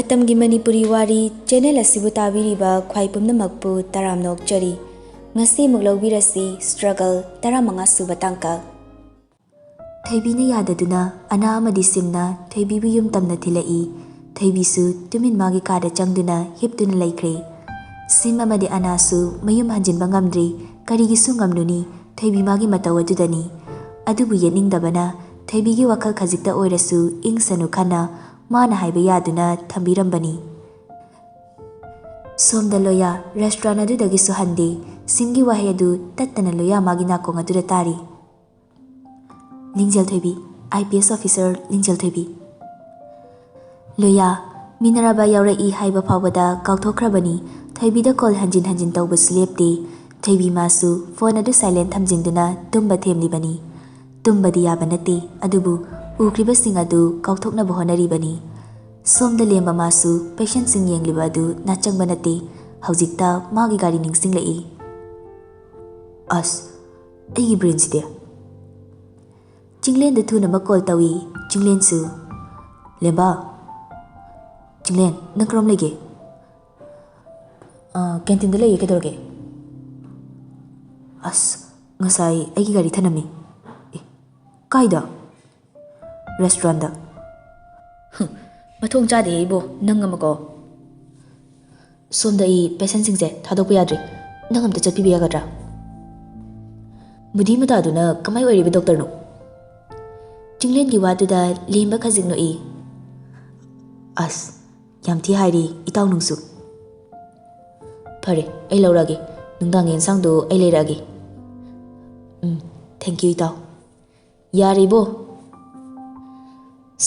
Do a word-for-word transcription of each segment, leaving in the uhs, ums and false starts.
ꯃꯇꯝꯒꯤ ꯃꯅꯤꯄꯨꯔꯤ ꯋꯥꯔꯤ ꯆꯦꯅꯦꯜ ꯑꯁꯤꯕꯨ ꯇꯥꯕꯤꯔꯤꯕ ꯈ꯭ꯋꯥꯏ ꯄꯨꯝꯅꯃꯛꯄꯨ ꯇꯔꯥꯝꯅ ꯑꯣꯛꯆꯔꯤ꯫ ꯉꯁꯤ ꯑꯃꯨꯛ ꯂꯧꯕꯤꯔꯁꯤ ꯁ꯭ꯇ꯭ꯔꯒꯜ ꯇꯔꯥꯃꯉꯥ ꯁꯨꯕ ꯇꯥꯡꯀꯛ꯫ ꯊꯣꯏꯕꯤꯅ ꯌꯥꯗꯗꯨꯅ ꯑꯅꯥ ꯑꯃꯗꯤ ꯁꯤꯝꯅ ꯊꯣꯏꯕꯤꯕꯨ ꯌꯨꯝ ꯇꯝꯅ ꯊꯤꯜꯂꯛꯏ꯫ ꯊꯣꯏꯕꯤꯁꯨ ꯇꯨꯃꯤꯟ ꯃꯥꯒꯤ ꯀꯥꯗ ꯆꯪꯗꯨꯅ ꯍꯤꯞꯇꯨꯅ ꯂꯩꯈ꯭ꯔꯦ꯫ ꯁꯤꯝ ꯑꯃꯗꯤ ꯑꯅꯥꯁꯨ ꯃꯌꯨꯝ ꯍꯟꯖꯤꯟꯕ ꯉꯝꯗ꯭ꯔꯤ꯫ ꯀꯔꯤꯒꯤꯁꯨ ꯉꯝꯂꯨꯅꯤ? ꯊꯣꯏꯕꯤ ꯃꯥꯒꯤ ꯃꯇꯧ ꯑꯗꯨꯗꯅꯤ꯫ ꯑꯗꯨꯕꯨ ꯌꯦꯠꯅꯤꯡꯗꯕꯅ ꯊꯣꯏꯕꯤꯒꯤ ꯋꯥꯈꯜ ꯈꯖꯤꯛꯇ ꯑꯣꯏꯔꯁꯨ ꯏꯪꯁꯅꯨ ꯈꯟꯅ ꯃꯥꯅ ꯍꯥꯏꯕ ꯌꯥꯗꯨꯅ ꯊꯝꯕꯤꯔꯝꯕꯅꯤ꯫ ꯁꯣꯝꯗ ꯂꯣꯌꯥ ꯔꯦꯁꯇꯨꯔꯥꯟ ꯑꯗꯨꯗꯒꯤꯁꯨ ꯍꯟꯗꯦ꯫ ꯁꯤꯝꯒꯤ ꯋꯥꯍꯩ ꯑꯗꯨ ꯇꯠꯇꯅ ꯂꯣꯌꯥ ꯃꯥꯒꯤ ꯅꯥꯀꯣꯡ ꯑꯗꯨꯗ ꯇꯥꯔꯤ꯫ ꯂꯤꯡꯖꯦꯜ ꯊꯣꯏꯕꯤ, ꯑꯥꯏ ꯄꯤ ꯑꯦꯁ ꯑꯣꯐꯤꯁꯔ ꯂꯤꯡꯖꯦꯜ ꯊꯣꯏꯕꯤ꯫ ꯂꯣꯌꯥ, ꯃꯤꯅꯔꯕꯥ ꯌꯥꯎꯔꯛꯏ ꯍꯥꯏꯕ ꯐꯥꯎꯕꯗ ꯀꯥꯎꯊꯣꯛꯈ꯭ꯔꯕꯅꯤ꯫ ꯊꯣꯏꯕꯤꯗ ꯀꯣꯜ ꯍꯟꯖꯤꯟ ꯍꯟꯖꯤꯟ ꯇꯧꯕꯁꯨ ꯂꯦꯞꯇꯦ꯫ ꯊꯣꯏꯕꯤ ꯃꯥꯁꯨ ꯐꯣꯟ ꯑꯗꯨ ꯁꯥꯏꯂꯦꯟ ꯊꯝꯖꯤꯟꯗꯨꯅ ꯇꯨꯝꯕ ꯊꯦꯝꯂꯤꯕꯅꯤ꯫ ꯇꯨꯝꯕꯗꯤ ꯌꯥꯕ ꯅꯠꯇꯦ, ꯑꯗꯨꯕꯨ ꯎꯈ꯭ꯔꯤꯕꯁꯤꯡ ꯑꯗꯨ ꯀꯥꯎꯊꯣꯛꯅꯕ ꯍꯣꯠꯅꯔꯤꯕꯅꯤ꯫ ꯁꯣꯝꯗ ꯂꯦꯝꯕ ꯃꯥꯁꯨ ꯄꯦꯁꯦꯟꯁꯤꯡ ꯌꯦꯡꯂꯤꯕ ꯑꯗꯨ ꯅꯥꯆꯪꯕ ꯅꯠꯇꯦ꯫ ꯍꯧꯖꯤꯛꯇ ꯃꯥꯒꯤ ꯒꯥꯔꯤ ꯅꯤꯡꯁꯤꯡꯂꯛꯏ꯫ ꯑꯁ, ꯑꯩꯒꯤ ꯕ꯭ꯔꯦꯟꯁꯤꯗꯤ꯫ ꯆꯤꯡꯂꯦꯟꯗ ꯊꯨꯅ ꯑꯃ ꯀꯣꯜ ꯇꯧꯏ꯫ ꯆꯤꯡꯂꯦꯟꯁꯨ, "ꯂꯦꯝꯕ, ꯆꯤꯡꯂꯦꯟ, ꯅꯪ ꯀꯔꯣꯝ ꯂꯩꯒꯦ?" "ꯑ, ꯀꯦꯟꯇꯤꯟꯗ ꯂꯩꯌꯦ, ꯀꯩꯗꯧꯔꯒꯦ?" "ꯑꯁ, ꯉꯁꯥꯏ ꯑꯩꯒꯤ ꯒꯥꯔꯤ ꯊꯅꯝꯃꯤ." "ꯑꯦ, ꯀꯥꯏꯗ?" "ꯔꯦꯁꯇꯨꯔꯦꯟꯗ꯫" "ꯍꯨꯝ, ꯃꯊꯣꯡ ꯆꯥꯗꯦꯍꯦ ꯏꯕꯣ, ꯅꯪ ꯑꯃꯀꯣ꯫" "ꯁꯣꯝꯗ ꯑꯩ ꯄꯦꯁꯦꯟꯁꯤꯡꯁꯦ ꯊꯥꯗꯣꯛꯄ ꯌꯥꯗ꯭ꯔꯤ, ꯅꯪ ꯑꯝꯇ ꯆꯠꯄꯤꯕ ꯌꯥꯒꯗ꯭ꯔꯥ?" ꯕꯨꯙꯤ ꯃꯇꯥꯗꯨꯅ ꯀꯃꯥꯏ ꯑꯣꯏꯔꯤꯕ ꯗꯣꯛꯇꯔꯅꯣ? ꯆꯤꯡꯂꯦꯟꯒꯤ ꯋꯥꯗꯨꯗ ꯂꯦꯝꯕ ꯈꯖꯤꯛ ꯅꯣꯛꯏ꯫ "ꯑꯁ, ꯌꯥꯝ ꯊꯤ ꯍꯥꯏꯔꯤ ꯏꯇꯥꯎ ꯅꯨꯡꯁꯨ꯫" "ꯐꯔꯦ, ꯑꯩ ꯂꯧꯔꯛꯑꯒꯦ, ꯅꯨꯡꯗꯥꯡꯒꯤ ꯌꯦꯟꯁꯥꯡꯗꯣ ꯑꯩ ꯂꯩꯔꯛꯑꯒꯦ꯫" "ꯎꯝ, ꯊꯦꯡꯀ꯭ꯌꯨ ꯏꯇꯥꯎ꯫" "ꯌꯥꯔꯦ ꯏꯕꯣ꯫"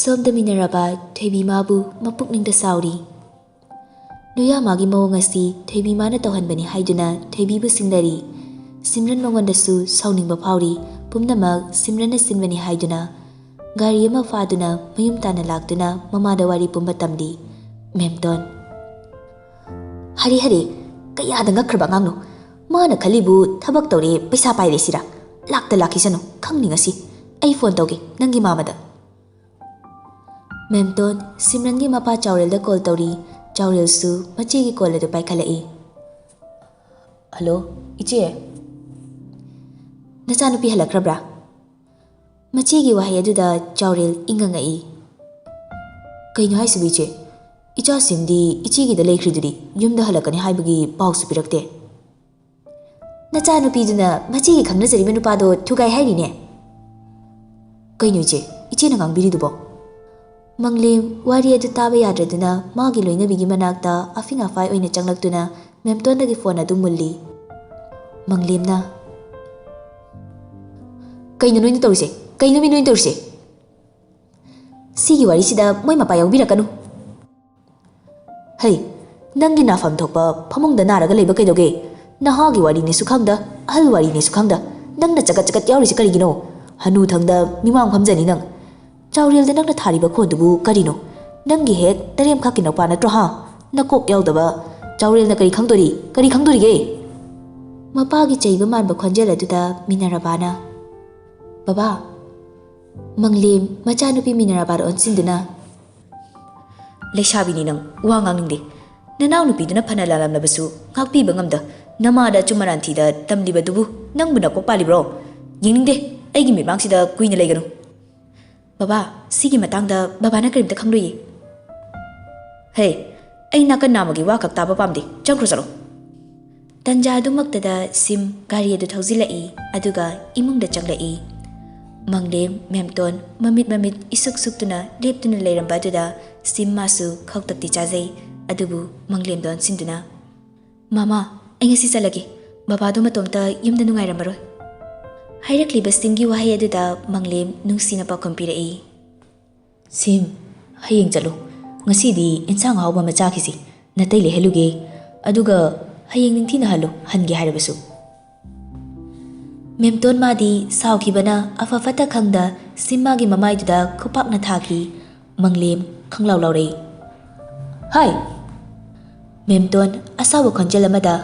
ꯁꯣꯝꯗ ꯃꯤꯅꯔꯕꯥ ꯊꯣꯏꯕꯤ ꯃꯥꯕꯨ ꯃꯄꯨꯛꯅꯤꯡꯗ ꯁꯥꯎꯔꯤ꯫ ꯂꯣꯌꯥ ꯃꯥꯒꯤ ꯃꯑꯣꯡ ꯑꯁꯤ ꯊꯣꯏꯕꯤ ꯃꯥꯅ ꯇꯧꯍꯟꯕꯅꯤ ꯍꯥꯏꯗꯨꯅ ꯊꯣꯏꯕꯤꯕꯨ ꯁꯤꯡꯅꯔꯤ꯫ ꯁꯤꯝꯔꯟ ꯃꯉꯣꯟꯗꯁꯨ ꯁꯥꯎꯅꯤꯡꯕ ꯐꯥꯎꯔꯤ꯫ ꯄꯨꯝꯅꯃꯛ ꯁꯤꯝꯔꯟꯅ ꯁꯤꯟꯕꯅꯤ ꯍꯥꯏꯗꯨꯅ ꯒꯥꯔꯤ ꯑꯃ ꯐꯥꯗꯨꯅ ꯃꯌꯨꯝ ꯇꯥꯟꯅ ꯂꯥꯛꯇꯨꯅ ꯃꯃꯥꯗ ꯋꯥꯔꯤ ꯄꯨꯝꯕ ꯇꯝꯂꯤ꯫ ꯃꯦꯝꯇꯣꯟ꯫ "ꯍꯔꯦ ꯍꯔꯦ, ꯀꯌꯥꯗ ꯉꯛꯈ꯭ꯔꯕ ꯑꯉꯥꯡꯅꯣ! ꯃꯥꯅ ꯈꯜꯂꯤꯕꯨ ꯊꯕꯛ ꯇꯧꯔꯦ, ꯄꯩꯁꯥ ꯄꯥꯏꯔꯦ ꯁꯤꯔꯥ? ꯂꯥꯛꯇ ꯂꯥꯛꯈꯤꯁꯅꯨ, ꯈꯪꯅꯤ ꯉꯁꯤ꯫ ꯑꯩ ꯐꯣꯟ ꯇꯧꯒꯦ ꯅꯪꯒꯤ ꯃꯥꯃꯗ꯫" ꯃꯦꯝꯇꯣꯟ, ꯁꯤꯝꯔꯟꯒꯤ ꯃꯄꯥ ꯆꯥꯎꯔꯦꯜꯗ ꯀꯣꯜ ꯇꯧꯔꯤ꯫ ꯆꯥꯎꯔꯦꯜꯁꯨ ꯃꯆꯦꯒꯤ ꯀꯣꯜ ꯑꯗꯨ ꯄꯥꯏꯈꯠꯂꯛꯏ꯫ "ꯍꯜꯂꯣ, ꯏꯆꯦ?" "ꯅꯆꯥꯅꯨꯄꯤ ꯍꯜꯂꯛꯈ꯭ꯔꯕ꯭ꯔꯥ?" ꯃꯆꯦꯒꯤ ꯋꯥꯍꯩ ꯑꯗꯨꯗ ꯆꯥꯎꯔꯦꯜ ꯏꯪꯉꯪꯉꯛꯏ꯫ "ꯀꯩꯅꯣ ꯍꯥꯏꯁꯤꯕꯨ, ꯏꯆꯦ? ꯏꯆꯥ ꯁꯤꯝꯗꯤ ꯏꯆꯦꯒꯤꯗ ꯂꯩꯈ꯭ꯔꯤꯗꯨꯗꯤ, ꯌꯨꯝꯗ ꯍꯜꯂꯛꯀꯅꯤ ꯍꯥꯏꯕꯒꯤ ꯄꯥꯎꯁꯨ ꯄꯤꯔꯛꯇꯦ꯫" "ꯅꯆꯥꯅꯨꯄꯤꯗꯨꯅ ꯃꯆꯦꯒꯤ ꯈꯪꯅꯖꯔꯤꯕ ꯅꯨꯄꯥꯗꯣ ꯊꯨꯒꯥꯏ ꯍꯥꯏꯔꯤꯅꯦ꯫" "ꯀꯩꯅꯣ ꯏꯆꯦ, ꯏꯆꯦꯅ ꯉꯥꯡꯕꯤꯔꯤꯗꯨꯕꯣ?" ꯃꯪꯂꯦꯝ ꯋꯥꯔꯤ ꯑꯗꯨ ꯇꯥꯕ ꯌꯥꯗ꯭ꯔꯗꯨꯅ ꯃꯥꯒꯤ ꯂꯣꯏꯅꯕꯤꯒꯤ ꯃꯅꯥꯛꯇ ꯑꯐꯤꯡ ꯑꯐꯥꯏ ꯑꯣꯏꯅ ꯆꯪꯂꯛꯇꯨꯅ ꯃꯦꯝꯇꯣꯟꯗꯒꯤ ꯐꯣꯟ ꯑꯗꯨ ꯃꯨꯜꯂꯤ꯫ ꯃꯪꯂꯦꯝꯅ, "ꯀꯩꯅꯣ ꯅꯣꯏꯅ ꯇꯧꯔꯤꯁꯦ? ꯀꯩꯅꯣ ꯃꯤ ꯅꯣꯏꯅ ꯇꯧꯔꯤꯁꯦ? ꯁꯤꯒꯤ ꯋꯥꯔꯤꯁꯤꯗ ꯃꯣꯏ ꯃꯄꯥ ꯌꯥꯎꯕꯤꯔꯛꯀꯅꯨ꯫" "ꯍꯩ, ꯅꯪꯒꯤ ꯅꯥꯐꯝ ꯊꯣꯛꯄ ꯐꯃꯨꯡꯗ ꯅꯥꯔꯒ ꯂꯩꯕ ꯀꯩꯗꯧꯒꯦ? ꯅꯍꯥꯒꯤ ꯋꯥꯔꯤꯅꯦꯁꯨ ꯈꯪꯗ, ꯑꯍꯜ ꯋꯥꯔꯤꯅꯦꯁꯨ ꯈꯪꯗ, ꯅꯪꯅ ꯆꯒꯠ ꯆꯒꯠ ꯌꯥꯎꯔꯤꯁꯦ ꯀꯔꯤꯒꯤꯅꯣ? ꯍꯅꯨ ꯊꯪꯗ ꯃꯤꯃꯥꯡ ꯐꯝꯖꯅꯤ ꯅꯪ꯫ ꯆꯥꯎꯔꯦꯜꯗ ꯅꯪꯅ ꯊꯥꯔꯤꯕ ꯈꯣꯟꯗꯨꯕꯨ ꯀꯔꯤꯅꯣ? ꯅꯪꯒꯤ ꯍꯦꯛ ꯅꯔꯦꯝꯈꯥꯛꯀꯤ ꯅꯨꯄꯥ ꯅꯠꯇ꯭ꯔꯣ ꯍꯥ? ꯅꯀꯣꯛ ꯌꯥꯎꯗꯕ꯫ ꯆꯥꯎꯔꯦꯜꯅ ꯀꯔꯤ ꯈꯪꯗꯣꯔꯤ? ꯀꯔꯤ ꯈꯪꯗꯣꯔꯤꯒꯦ?" ꯃꯄꯥꯒꯤ ꯆꯩꯕ ꯃꯥꯟꯕ ꯈꯣꯟꯖꯦꯜ ꯑꯗꯨꯗ ꯃꯤꯅꯔꯕꯥꯅ, "ꯕꯕꯥ!" ꯃꯪꯂꯦꯝ ꯃꯆꯥꯅꯨꯄꯤ ꯃꯤꯅꯔꯕꯥꯗ ꯑꯣꯟꯁꯤꯟꯗꯨꯅ, "ꯂꯩꯁꯥꯕꯤꯅꯤ ꯅꯪ, ꯋꯥ ꯉꯥꯡꯅꯤꯡꯗꯦ꯫ ꯅꯅꯥꯎꯅꯨꯄꯤꯗꯨꯅ ꯐꯅ ꯂꯥꯜꯂꯝꯂꯕꯁꯨ ꯉꯥꯛꯄꯤꯕ ꯉꯝꯗ, ꯅꯃꯥꯗ ꯑꯆꯨꯝ ꯑꯔꯥꯟ ꯊꯤꯗ ꯇꯝꯂꯤꯕꯗꯨꯕꯨ ꯅꯪꯕꯨ ꯅꯀꯣꯛ ꯄꯥꯜꯂꯤꯕ꯭ꯔꯣ? ꯌꯦꯡꯅꯤꯡꯗꯦ, ꯑꯩꯒꯤ ꯃꯤꯠꯃꯥꯡꯁꯤꯗ ꯀꯨꯏꯅ ꯂꯩꯒꯅꯨ꯫" "ꯕꯕꯥ, ꯁꯤꯒꯤ ꯃꯇꯥꯡꯗ ꯕꯕꯥꯅ ꯀꯔꯤꯝꯇ ꯈꯪꯂꯣꯏꯌꯦ꯫" "ꯍꯦ, ꯑꯩ ꯅꯥꯀꯟ ꯅꯥꯝꯃꯒꯤ ꯋꯥ ꯈꯛ ꯇꯥꯕ ꯄꯥꯝꯗꯦ, ꯆꯪꯈ꯭ꯔꯣ ꯆꯠꯂꯣ꯫" ꯇꯟꯖꯥ ꯑꯗꯨꯃꯛꯇꯗ ꯁꯤꯝ ꯒꯥꯔꯤ ꯑꯗꯨ ꯊꯧꯖꯤꯜꯂꯛꯏ, ꯑꯗꯨꯒ ꯏꯃꯨꯡꯗ ꯆꯪꯂꯛꯏ꯫ ꯃꯪꯂꯦꯝ, ꯃꯦꯝꯇꯣꯟ ꯃꯃꯤꯠ ꯃꯃꯤꯠ ꯏꯁꯨꯛ ꯁꯨꯛꯇꯨꯅ ꯂꯦꯞꯇꯨꯅ ꯂꯩꯔꯝꯕ ꯑꯗꯨꯗ ꯁꯤꯝ ꯃꯥꯁꯨ ꯈꯧꯇꯛꯇꯤ ꯆꯥꯖꯩ꯫ ꯑꯗꯨꯕꯨ ꯃꯪꯂꯦꯝꯗ ꯑꯣꯟꯁꯤꯟꯗꯨꯅ, "ꯃꯃꯥ, ꯑꯩ ꯉꯁꯤ ꯆꯠꯂꯒꯦ꯫ ꯕꯕꯥꯗꯣ ꯃꯇꯣꯝꯇ ꯌꯨꯝꯗ ꯅꯨꯡꯉꯥꯏꯔꯝꯃꯔꯣꯏ꯫" ꯍꯥꯏꯔꯛꯂꯤꯕ ꯁꯤꯝꯒꯤ ꯋꯥꯍꯩ ꯑꯗꯨꯗ ꯃꯪꯂꯦꯝ ꯅꯨꯡꯁꯤꯅ ꯄꯥꯎꯈꯨꯝ ꯄꯤꯔꯛꯏ꯫ "ꯁꯤꯝ, ꯍꯌꯦꯡ ꯆꯠꯂꯨ꯫ ꯉꯁꯤꯗꯤ ꯏꯟꯁꯥꯡ ꯑꯍꯥꯎꯕ ꯑꯃ ꯆꯥꯈꯤꯁꯤ꯫ ꯅꯥꯇꯩ ꯂꯩꯍꯜꯂꯨꯒꯦ꯫ ꯑꯗꯨꯒ ꯍꯌꯦꯡ ꯅꯤꯡꯊꯤꯅ ꯍꯜꯂꯨ, ꯍꯟꯒꯦ ꯍꯥꯏꯔꯕꯁꯨ꯫" ꯃꯦꯝꯇꯣꯟ ꯃꯥꯗꯤ ꯁꯥꯎꯈꯤꯕꯅ ꯑꯐ ꯐꯠꯇ ꯈꯪꯗ ꯁꯤꯝ ꯃꯥꯒꯤ ꯃꯃꯥꯏꯗꯨꯗ ꯈꯨꯄꯥꯛꯅ ꯊꯥꯈꯤ꯫ ꯃꯪꯂꯦꯝ ꯈꯪꯂꯥꯎ ꯂꯥꯎꯔꯛꯏ꯫ "ꯍꯥꯏ!" ꯃꯦꯝꯇꯣꯟ ꯑꯁꯥꯎꯕ ꯈꯣꯟꯖꯦꯜ ꯑꯃꯗ,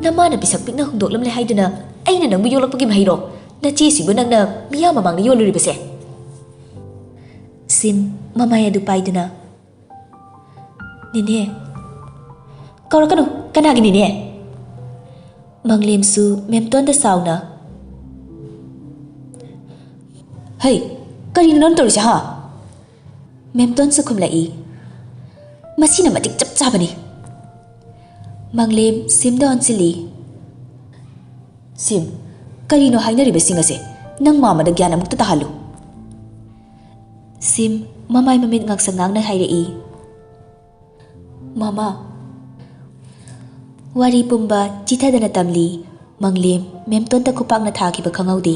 "ꯅꯃꯥꯅ ꯄꯤꯁꯛ ꯄꯤꯛꯅ ꯍꯨꯟꯗꯣꯛꯂꯝꯂꯦ ꯍꯥꯏꯗꯨꯅ ꯑꯩꯅ ꯅꯪꯕꯨ ꯌꯣꯛꯂꯛꯄꯒꯤ ꯃꯍꯩꯔꯣ? ꯅꯆꯦꯁꯤꯕꯨ ꯅꯪꯅ ꯃꯤꯌꯥꯝ ꯃꯃꯥꯡꯗ ꯌꯣꯜꯂꯨꯔꯤꯕꯁꯦ?" ꯁꯤꯝ ꯃꯃꯥꯏ ꯑꯗꯨ ꯄꯥꯏꯗꯨꯅ, "ꯅꯦꯅꯦ, ꯀꯧꯔꯛꯀꯅꯨ, ꯀꯅꯥꯒꯤ ꯅꯦꯅꯦ?" ꯃꯪꯂꯦꯝꯁꯨ ꯃꯦꯝꯇꯣꯟꯗ ꯁꯥꯎꯅ, "ꯍꯩ, ꯀꯔꯤꯅꯣ ꯅꯪ ꯇꯧꯔꯤꯁꯦ, ꯍꯥ?" ꯃꯦꯝꯇꯣꯟꯁꯨ ꯈꯨꯝꯂꯛꯏ, "ꯃꯁꯤꯅ ꯃꯇꯤꯛ ꯆꯞ ꯆꯥꯕꯅꯤ꯫" ꯃꯪꯂꯦꯝ ꯁꯤꯝꯗ ꯑꯣꯟꯁꯤꯜꯂꯤ꯫ "ꯁꯤꯝ, ꯀꯔꯤꯅꯣ ꯍꯥꯏꯅꯔꯤꯕꯁꯤꯡ ꯑꯁꯦ? ꯅꯪ ꯃꯥꯃꯗ ꯒ꯭ꯌꯥꯟ ꯑꯃꯨꯛꯇ ꯇꯥꯍꯜꯂꯨ꯫" ꯁꯤꯝ ꯃꯃꯥꯏ ꯃꯃꯤꯠ ꯉꯥꯡꯁꯪ ꯉꯥꯡꯅ ꯍꯥꯏꯔꯛꯏ, "ꯃꯃꯥ꯫" ꯋꯥꯔꯤ ꯄꯨꯝꯕ ꯆꯤꯊꯗꯅ ꯇꯝꯂꯤ꯫ ꯃꯪꯂꯦꯝ ꯃꯦꯝꯇꯣꯟꯗ ꯈꯨꯄꯥꯛꯅ ꯊꯥꯈꯤꯕ ꯈꯪꯍꯧꯗꯦ꯫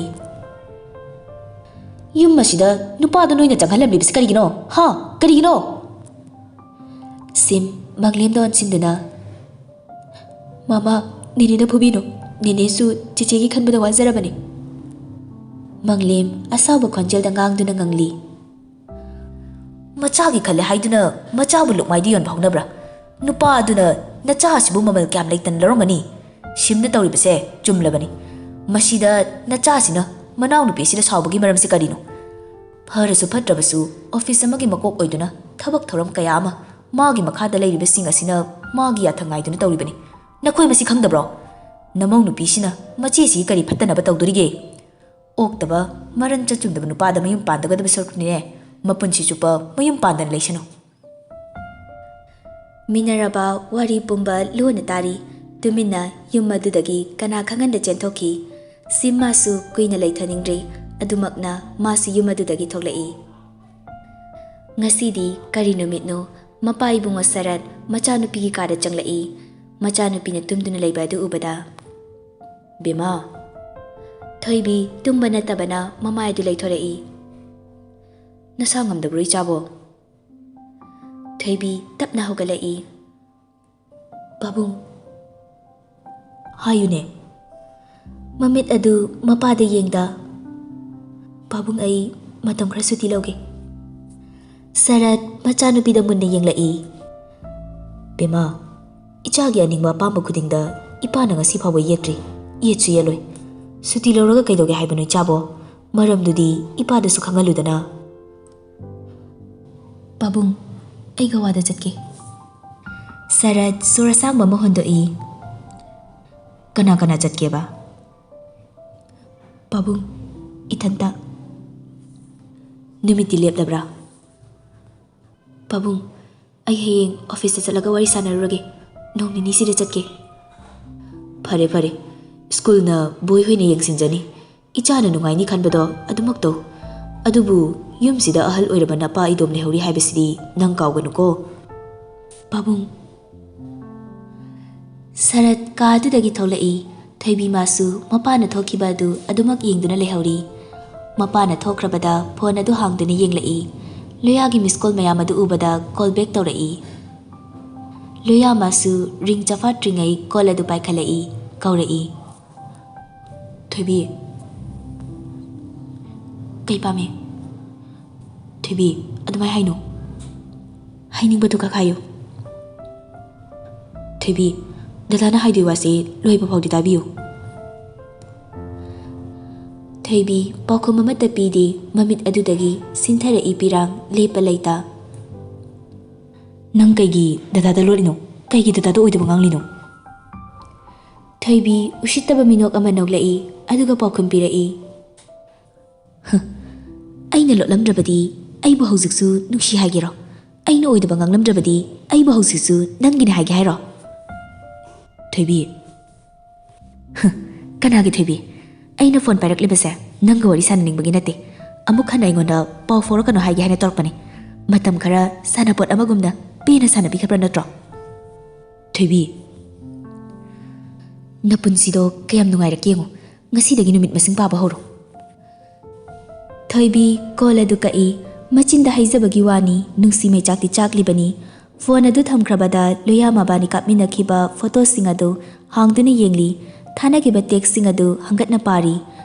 "ꯌꯨꯝ ꯑꯁꯤꯗ ꯅꯨꯄꯥꯗꯣ ꯅꯣꯏꯅ ꯆꯪꯍꯜꯂꯝꯂꯤꯕꯁꯤ ꯀꯔꯤꯒꯤꯅꯣ? ꯍꯥ? ꯀꯔꯤꯒꯤꯅꯣ?" ꯁꯤꯝ ꯃꯪꯂꯦꯝꯗ ꯑꯣꯟꯁꯤꯟꯗꯨꯅ, "ꯃꯃꯥ, ꯅꯦꯅꯦꯅ ꯐꯨꯕꯤꯅꯨ꯫ ꯅꯦꯅꯦꯁꯨ ꯆꯦꯆꯦꯒꯤ ꯈꯟꯕꯗ ꯋꯥꯖꯔꯕꯅꯤ꯫" ꯃꯪꯂꯦꯝ ꯑꯁꯥꯎꯕ ꯈꯣꯟꯖꯦꯜꯗ ꯉꯥꯡꯗꯨꯅ ꯉꯪꯂꯤ꯫ "ꯃꯆꯥꯒꯤ ꯈꯜꯂꯦ ꯍꯥꯏꯗꯨꯅ ꯃꯆꯥꯕꯨ ꯂꯨꯛꯃꯥꯏꯗ ꯌꯣꯟꯕ ꯍꯧꯅꯕ꯭ꯔꯥ? ꯅꯨꯄꯥ ꯑꯗꯨꯅ ꯅꯆꯥ ꯑꯁꯤꯕꯨ ꯃꯃꯜ ꯀꯌꯥꯝ ꯂꯩꯇꯅ ꯂꯧꯔꯝꯒꯅꯤ? ꯁꯤꯝꯅ ꯇꯧꯔꯤꯕꯁꯦ ꯆꯨꯝꯂꯕꯅꯤ꯫ ꯃꯁꯤꯗ ꯅꯆꯥꯁꯤꯅ ꯃꯅꯥꯎꯅꯨꯄꯤꯁꯤꯗ ꯁꯥꯎꯕꯒꯤ ꯃꯔꯝꯁꯤ ꯀꯔꯤꯅꯣ? ꯐꯔꯁꯨ ꯐꯠꯇ꯭ꯔꯕꯁꯨ ꯑꯣꯐꯤꯁ ꯑꯃꯒꯤ ꯃꯀꯣꯛ ꯑꯣꯏꯗꯨꯅ ꯊꯕꯛ ꯊꯧꯔꯝ ꯀꯌꯥ ꯑꯃ ꯃꯥꯒꯤ ꯃꯈꯥꯗ ꯂꯩꯔꯤꯕꯁꯤꯡ ꯑꯁꯤꯅ ꯃꯥꯒꯤ ꯌꯥꯊꯪ ꯉꯥꯏꯗꯨꯅ ꯇꯧꯔꯤꯕꯅꯤ꯫ ꯅꯈꯣꯏ ꯃꯁꯤ ꯈꯪꯗꯕ꯭ꯔꯣ? ꯅꯃꯧ ꯅꯨꯄꯤꯁꯤꯅ ꯃꯆꯦꯁꯤꯒꯤ ꯀꯔꯤ ꯐꯠꯇꯅꯕ ꯇꯧꯗꯣꯔꯤꯒꯦ? ꯑꯣꯛꯇꯕ, ꯃꯔꯟ ꯆꯠꯆꯨꯝꯗꯕ ꯅꯨꯄꯥꯗ ꯃꯌꯨꯝ ꯄꯥꯟꯗꯒꯗꯕ ꯁꯔꯨꯛꯅꯤꯅꯦ ꯃꯄꯨꯟꯁꯤ ꯆꯨꯞꯄ ꯃꯌꯨꯝ ꯄꯥꯟꯗꯅ ꯂꯩꯁꯅꯨ꯫" ꯃꯤꯅꯔꯕ ꯋꯥꯔꯤ ꯄꯨꯝꯕ ꯂꯣꯟꯅ ꯇꯥꯔꯤ꯫ ꯇꯨꯃꯤꯟꯅ ꯌꯨꯝ ꯑꯗꯨꯗꯒꯤ ꯀꯅꯥ ꯈꯪꯍꯟꯗ ꯆꯦꯟꯊꯣꯛꯈꯤ꯫ ꯁꯤꯝ ꯃꯥꯁꯨ ꯀꯨꯏꯅ ꯂꯩꯊꯅꯤꯡꯗ꯭ꯔꯤ꯫ ꯑꯗꯨꯃꯛꯅ ꯃꯥꯁꯨ ꯌꯨꯝ ꯑꯗꯨꯗꯒꯤ ꯊꯣꯛꯂꯛꯏ꯫ ꯉꯁꯤꯗꯤ ꯀꯔꯤ ꯅꯨꯃꯤꯠꯅꯣ? ꯃꯄꯥ ꯏꯕꯨꯡꯉꯣ ꯁꯔꯠ ꯃꯆꯥꯅꯨꯄꯤꯒꯤ ꯀꯥꯗ ꯆꯪꯂꯛꯏ꯫ ꯃꯆꯥꯅꯨꯄꯤꯅ ꯇꯨꯝꯗꯨꯅ ꯂꯩꯕ ꯑꯗꯨ ꯎꯕꯗ, "ꯕꯦꯝꯃ꯫" ꯊꯣꯏꯕꯤ ꯇꯨꯝꯕ ꯅꯠꯇꯕꯅ ꯃꯃꯥꯏ ꯑꯗꯨ ꯂꯩꯊꯣꯔꯛꯏ꯫ "ꯅꯁꯥ ꯉꯝꯗꯕ꯭ꯔꯣ, ꯏꯆꯥꯕꯣ?" ꯊꯣꯏꯕꯤ ꯇꯞꯅ ꯍꯧꯒꯠꯂꯛꯏ꯫ "ꯄꯥꯕꯨꯡ꯫" "ꯍꯥꯏꯌꯨꯅꯦ꯫" ꯃꯃꯤꯠ ꯑꯗꯨ ꯃꯄꯥꯗ ꯌꯦꯡꯗ, "ꯄꯥꯕꯨꯡ, ꯑꯩ ꯃꯇꯝ ꯈꯔ ꯁꯨꯇꯤ ꯂꯧꯒꯦ꯫" ꯁꯔꯠ ꯃꯆꯥꯅꯨꯄꯤꯗ ꯃꯨꯟꯅ ꯌꯦꯡꯂꯛꯏ꯫ "ꯕꯦꯝꯃ, ꯏꯆꯥꯒꯤ ꯑꯅꯤꯡꯕ ꯑꯄꯥꯝꯕ ꯈꯨꯗꯤꯡꯗ ꯏꯄꯥꯅ ꯉꯁꯤ ꯐꯥꯎꯕ ꯌꯦꯠꯇ꯭ꯔꯤ, ꯌꯦꯠꯁꯨ ꯌꯦꯠꯂꯣꯏ꯫ ꯁꯨꯇꯤ ꯂꯧꯔꯒ ꯀꯩꯗꯧꯒꯦ ꯍꯥꯏꯕꯅꯣ, ꯏꯆꯥꯕꯣ? ꯃꯔꯝꯗꯨꯗꯤ ꯏꯄꯥꯗꯁꯨ ꯈꯪꯍꯜꯂꯨꯗꯅ꯫" "ꯄꯥꯕꯨꯡ, ꯑꯩ ꯒꯋꯥꯗ ꯆꯠꯀꯦ꯫" ꯁꯔꯠ ꯁꯣꯔ ꯑꯁꯥꯡꯕ ꯑꯃ ꯍꯣꯟꯗꯣꯛꯏ꯫ "ꯀꯅꯥ ꯀꯅꯥ ꯆꯠꯀꯦꯕ?" "ꯄꯥꯕꯨꯡ, ꯏꯊꯟꯇ꯫" "ꯅꯨꯃꯤꯠꯇꯤ ꯂꯦꯞꯂꯕ꯭ꯔꯥ?" "ꯄꯥꯕꯨꯡ, ꯑꯩ ꯍꯌꯦꯡ ꯑꯣꯐꯤꯁꯇ ꯆꯠꯂꯒ ꯋꯥꯔꯤ ꯁꯥꯟꯅꯔꯨꯔꯒꯦ꯫ ꯅꯣꯡ ꯅꯤꯅꯤꯁꯤꯗ ꯆꯠꯀꯦ꯫" "ꯐꯔꯦ, ꯐꯔꯦ꯫ ꯁ꯭ꯀꯨꯜꯅ ꯕꯣꯏ ꯍꯣꯏꯅ ꯌꯦꯡꯁꯤꯟꯖꯅꯤ꯫ ꯏꯆꯥꯅ ꯅꯨꯡꯉꯥꯏꯅꯤ ꯈꯟꯕꯗꯣ ꯑꯗꯨꯃꯛ ꯇꯧ꯫ ꯑꯗꯨꯕꯨ ꯌꯨꯝꯁꯤꯗ ꯑꯍꯜ ꯑꯣꯏꯔꯕ ꯅꯄꯥ ꯏꯗꯣꯝ ꯂꯩꯍꯧꯔꯤ ꯍꯥꯏꯕꯁꯤꯗꯤ ꯅꯪ ꯀꯥꯎꯒꯅꯨꯀꯣ꯫" "ꯄꯥꯕꯨꯡ꯫" ꯁꯔꯠ ꯀꯥ ꯑꯗꯨꯗꯒꯤ ꯊꯣꯛꯂꯛꯏ꯫ ꯊꯣꯏꯕꯤ ꯃꯥꯁꯨ ꯃꯄꯥꯅ ꯊꯣꯛꯈꯤꯕ ꯑꯗꯨ ꯑꯗꯨꯃꯛ ꯌꯦꯡꯗꯨꯅ ꯂꯩꯍꯧꯔꯤ꯫ ꯃꯄꯥꯅ ꯊꯣꯛꯈ꯭ꯔꯕꯗ ꯐꯣꯟ ꯑꯗꯨ ꯍꯥꯡꯗꯨꯅ ꯌꯦꯡꯂꯛꯏ꯫ ꯂꯣꯌꯥꯒꯤ ꯃꯤꯁ ꯀꯣꯜ ꯃꯌꯥꯝ ꯑꯗꯨ ꯎꯕꯗ ꯀꯣꯜ ꯕꯦꯛ ꯇꯧꯔꯛꯏ꯫ ꯂꯣꯌꯥ ꯃꯥꯁꯨ ꯔꯤꯡ ꯆꯐꯥꯠꯇ꯭ꯔꯤꯉꯩ ꯀꯣꯜ ꯑꯗꯨ ꯄꯥꯏꯈꯠꯂꯛꯏ, ꯀꯧꯔꯛꯏ꯫ "ꯊꯣꯏꯕꯤ꯫" "ꯀꯩ ꯄꯥꯝꯃꯤ?" "ꯊꯣꯏꯕꯤ, ꯑꯗꯨꯃꯥꯏ ꯍꯥꯏꯅꯨ꯫ ꯍꯥꯏꯅꯤꯡꯕꯗꯨ ꯈꯛ ꯍꯥꯏꯌꯨ꯫" "ꯊꯣꯏꯕꯤ, ꯗꯗꯥꯅ ꯍꯥꯏꯗꯣꯏ ꯋꯥꯁꯤ ꯂꯣꯏꯕ ꯐꯥꯎꯗꯤ ꯇꯥꯕꯤꯌꯨ꯫" ꯊꯣꯏꯕꯤ ꯄꯥꯎꯈꯨꯝ ꯑꯃꯠꯇ ꯄꯤꯗꯦ꯫ ꯃꯃꯤꯠ ꯑꯗꯨꯗꯒꯤ ꯁꯤꯟꯊꯔꯛꯏ ꯄꯤꯔꯥꯡ ꯂꯦꯞꯄ ꯂꯩꯇ꯫ "ꯅꯪ ꯀꯩꯒꯤ ꯗꯗꯥꯗ ꯂꯣꯠꯂꯤꯅꯣ? ꯀꯩꯒꯤ ꯗꯗꯥꯗ ꯑꯣꯏꯗꯕ ꯉꯥꯡꯂꯤꯅꯣ?" ꯊꯣꯏꯕꯤ ꯎꯁꯤꯠꯇꯕ ꯃꯤꯅꯣꯛ ꯑꯃ ꯅꯣꯛꯂꯛꯏ, ꯑꯗꯨꯒ ꯄꯥꯎꯈꯨꯝ ꯄꯤꯔꯛꯏ꯫ "ꯍ, ꯑꯩꯅ ꯂꯣꯠꯂꯝꯗ꯭ꯔꯕꯗꯤ ꯑꯩꯕꯨ ꯍꯧꯖꯤꯛꯁꯨ ꯅꯨꯡꯁꯤ ꯍꯥꯏꯒꯦꯔꯣ? ꯑꯩꯅ ꯑꯣꯏꯗꯕ ꯉꯥꯡꯂꯝꯗ꯭ꯔꯕꯗꯤ ꯑꯩꯕꯨ ꯍꯧꯖꯤꯛꯁꯨ ꯅꯪꯒꯤꯅꯤ ꯍꯥꯏꯒꯦ ꯍꯥꯏꯔꯣ?" ꯊꯣꯏꯕꯤ꯫ "ꯍ, ꯀꯅꯥꯒꯤ ꯊꯣꯏꯕꯤ? ꯑꯩꯅ ꯐꯣꯟ ꯄꯥꯏꯔꯛꯂꯤꯕꯁꯦ ꯅꯪꯒ ꯋꯥꯔꯤ ꯁꯥꯟꯅꯅꯤꯡꯕꯒꯤ ꯅꯠꯇꯦ꯫ ꯑꯃꯨꯛ ꯍꯟꯅ ꯑꯩꯉꯣꯟꯗ ꯄꯥꯎ ꯐꯥꯎꯔꯛꯀꯅꯨ ꯍꯥꯏꯒꯦ ꯍꯥꯏꯅ ꯇꯧꯔꯛꯄꯅꯤ꯫ ꯃꯇꯝ ꯈꯔ ꯁꯥꯟꯅꯄꯣꯠ ꯑꯃꯒꯨꯝꯅ ꯄꯦꯟꯅ ꯁꯥꯟꯅꯕꯤꯈ꯭ꯔꯕ꯭ꯔꯥ ꯅꯠꯇ꯭ꯔꯣ?" ꯊꯣꯏꯕꯤ꯫ "ꯅꯄꯨꯟꯁꯤꯗꯣ ꯀꯌꯥꯝ ꯅꯨꯡꯉꯥꯏꯔꯛꯀꯦ ꯌꯦꯡꯉꯨ꯫ ꯉꯁꯤꯗꯒꯤ ꯅꯨꯃꯤꯠ ꯃꯁꯤꯡ ꯄꯥꯕ ꯍꯧꯔꯣ꯫" ꯊꯣꯏꯕꯤ ꯀꯣꯜ ꯑꯗꯨ ꯀꯛꯏ꯫ ꯃꯆꯤꯟꯗ ꯍꯥꯏꯖꯕꯒꯤ ꯋꯥꯅꯤ, ꯅꯨꯡꯁꯤ ꯃꯩꯆꯥꯛꯇꯤ ꯆꯥꯛꯂꯤꯕꯅꯤ꯫ ꯐꯣꯟ ꯑꯗꯨ ꯊꯝꯈ꯭ꯔꯕꯗ ꯂꯣꯌꯥ ꯃꯕꯥꯅꯤ ꯀꯥꯞꯃꯤꯟꯅꯈꯤꯕ ꯐꯣꯇꯣꯁꯤꯡ ꯑꯗꯨ ꯍꯥꯡꯗꯨꯅ ꯌꯦꯡꯂꯤ꯫ ꯊꯥꯅꯈꯤꯕ ꯇꯦꯛꯁꯁꯤꯡ ꯑꯗꯨ ꯍꯪꯒꯠꯅ ꯄꯥꯔꯤ꯫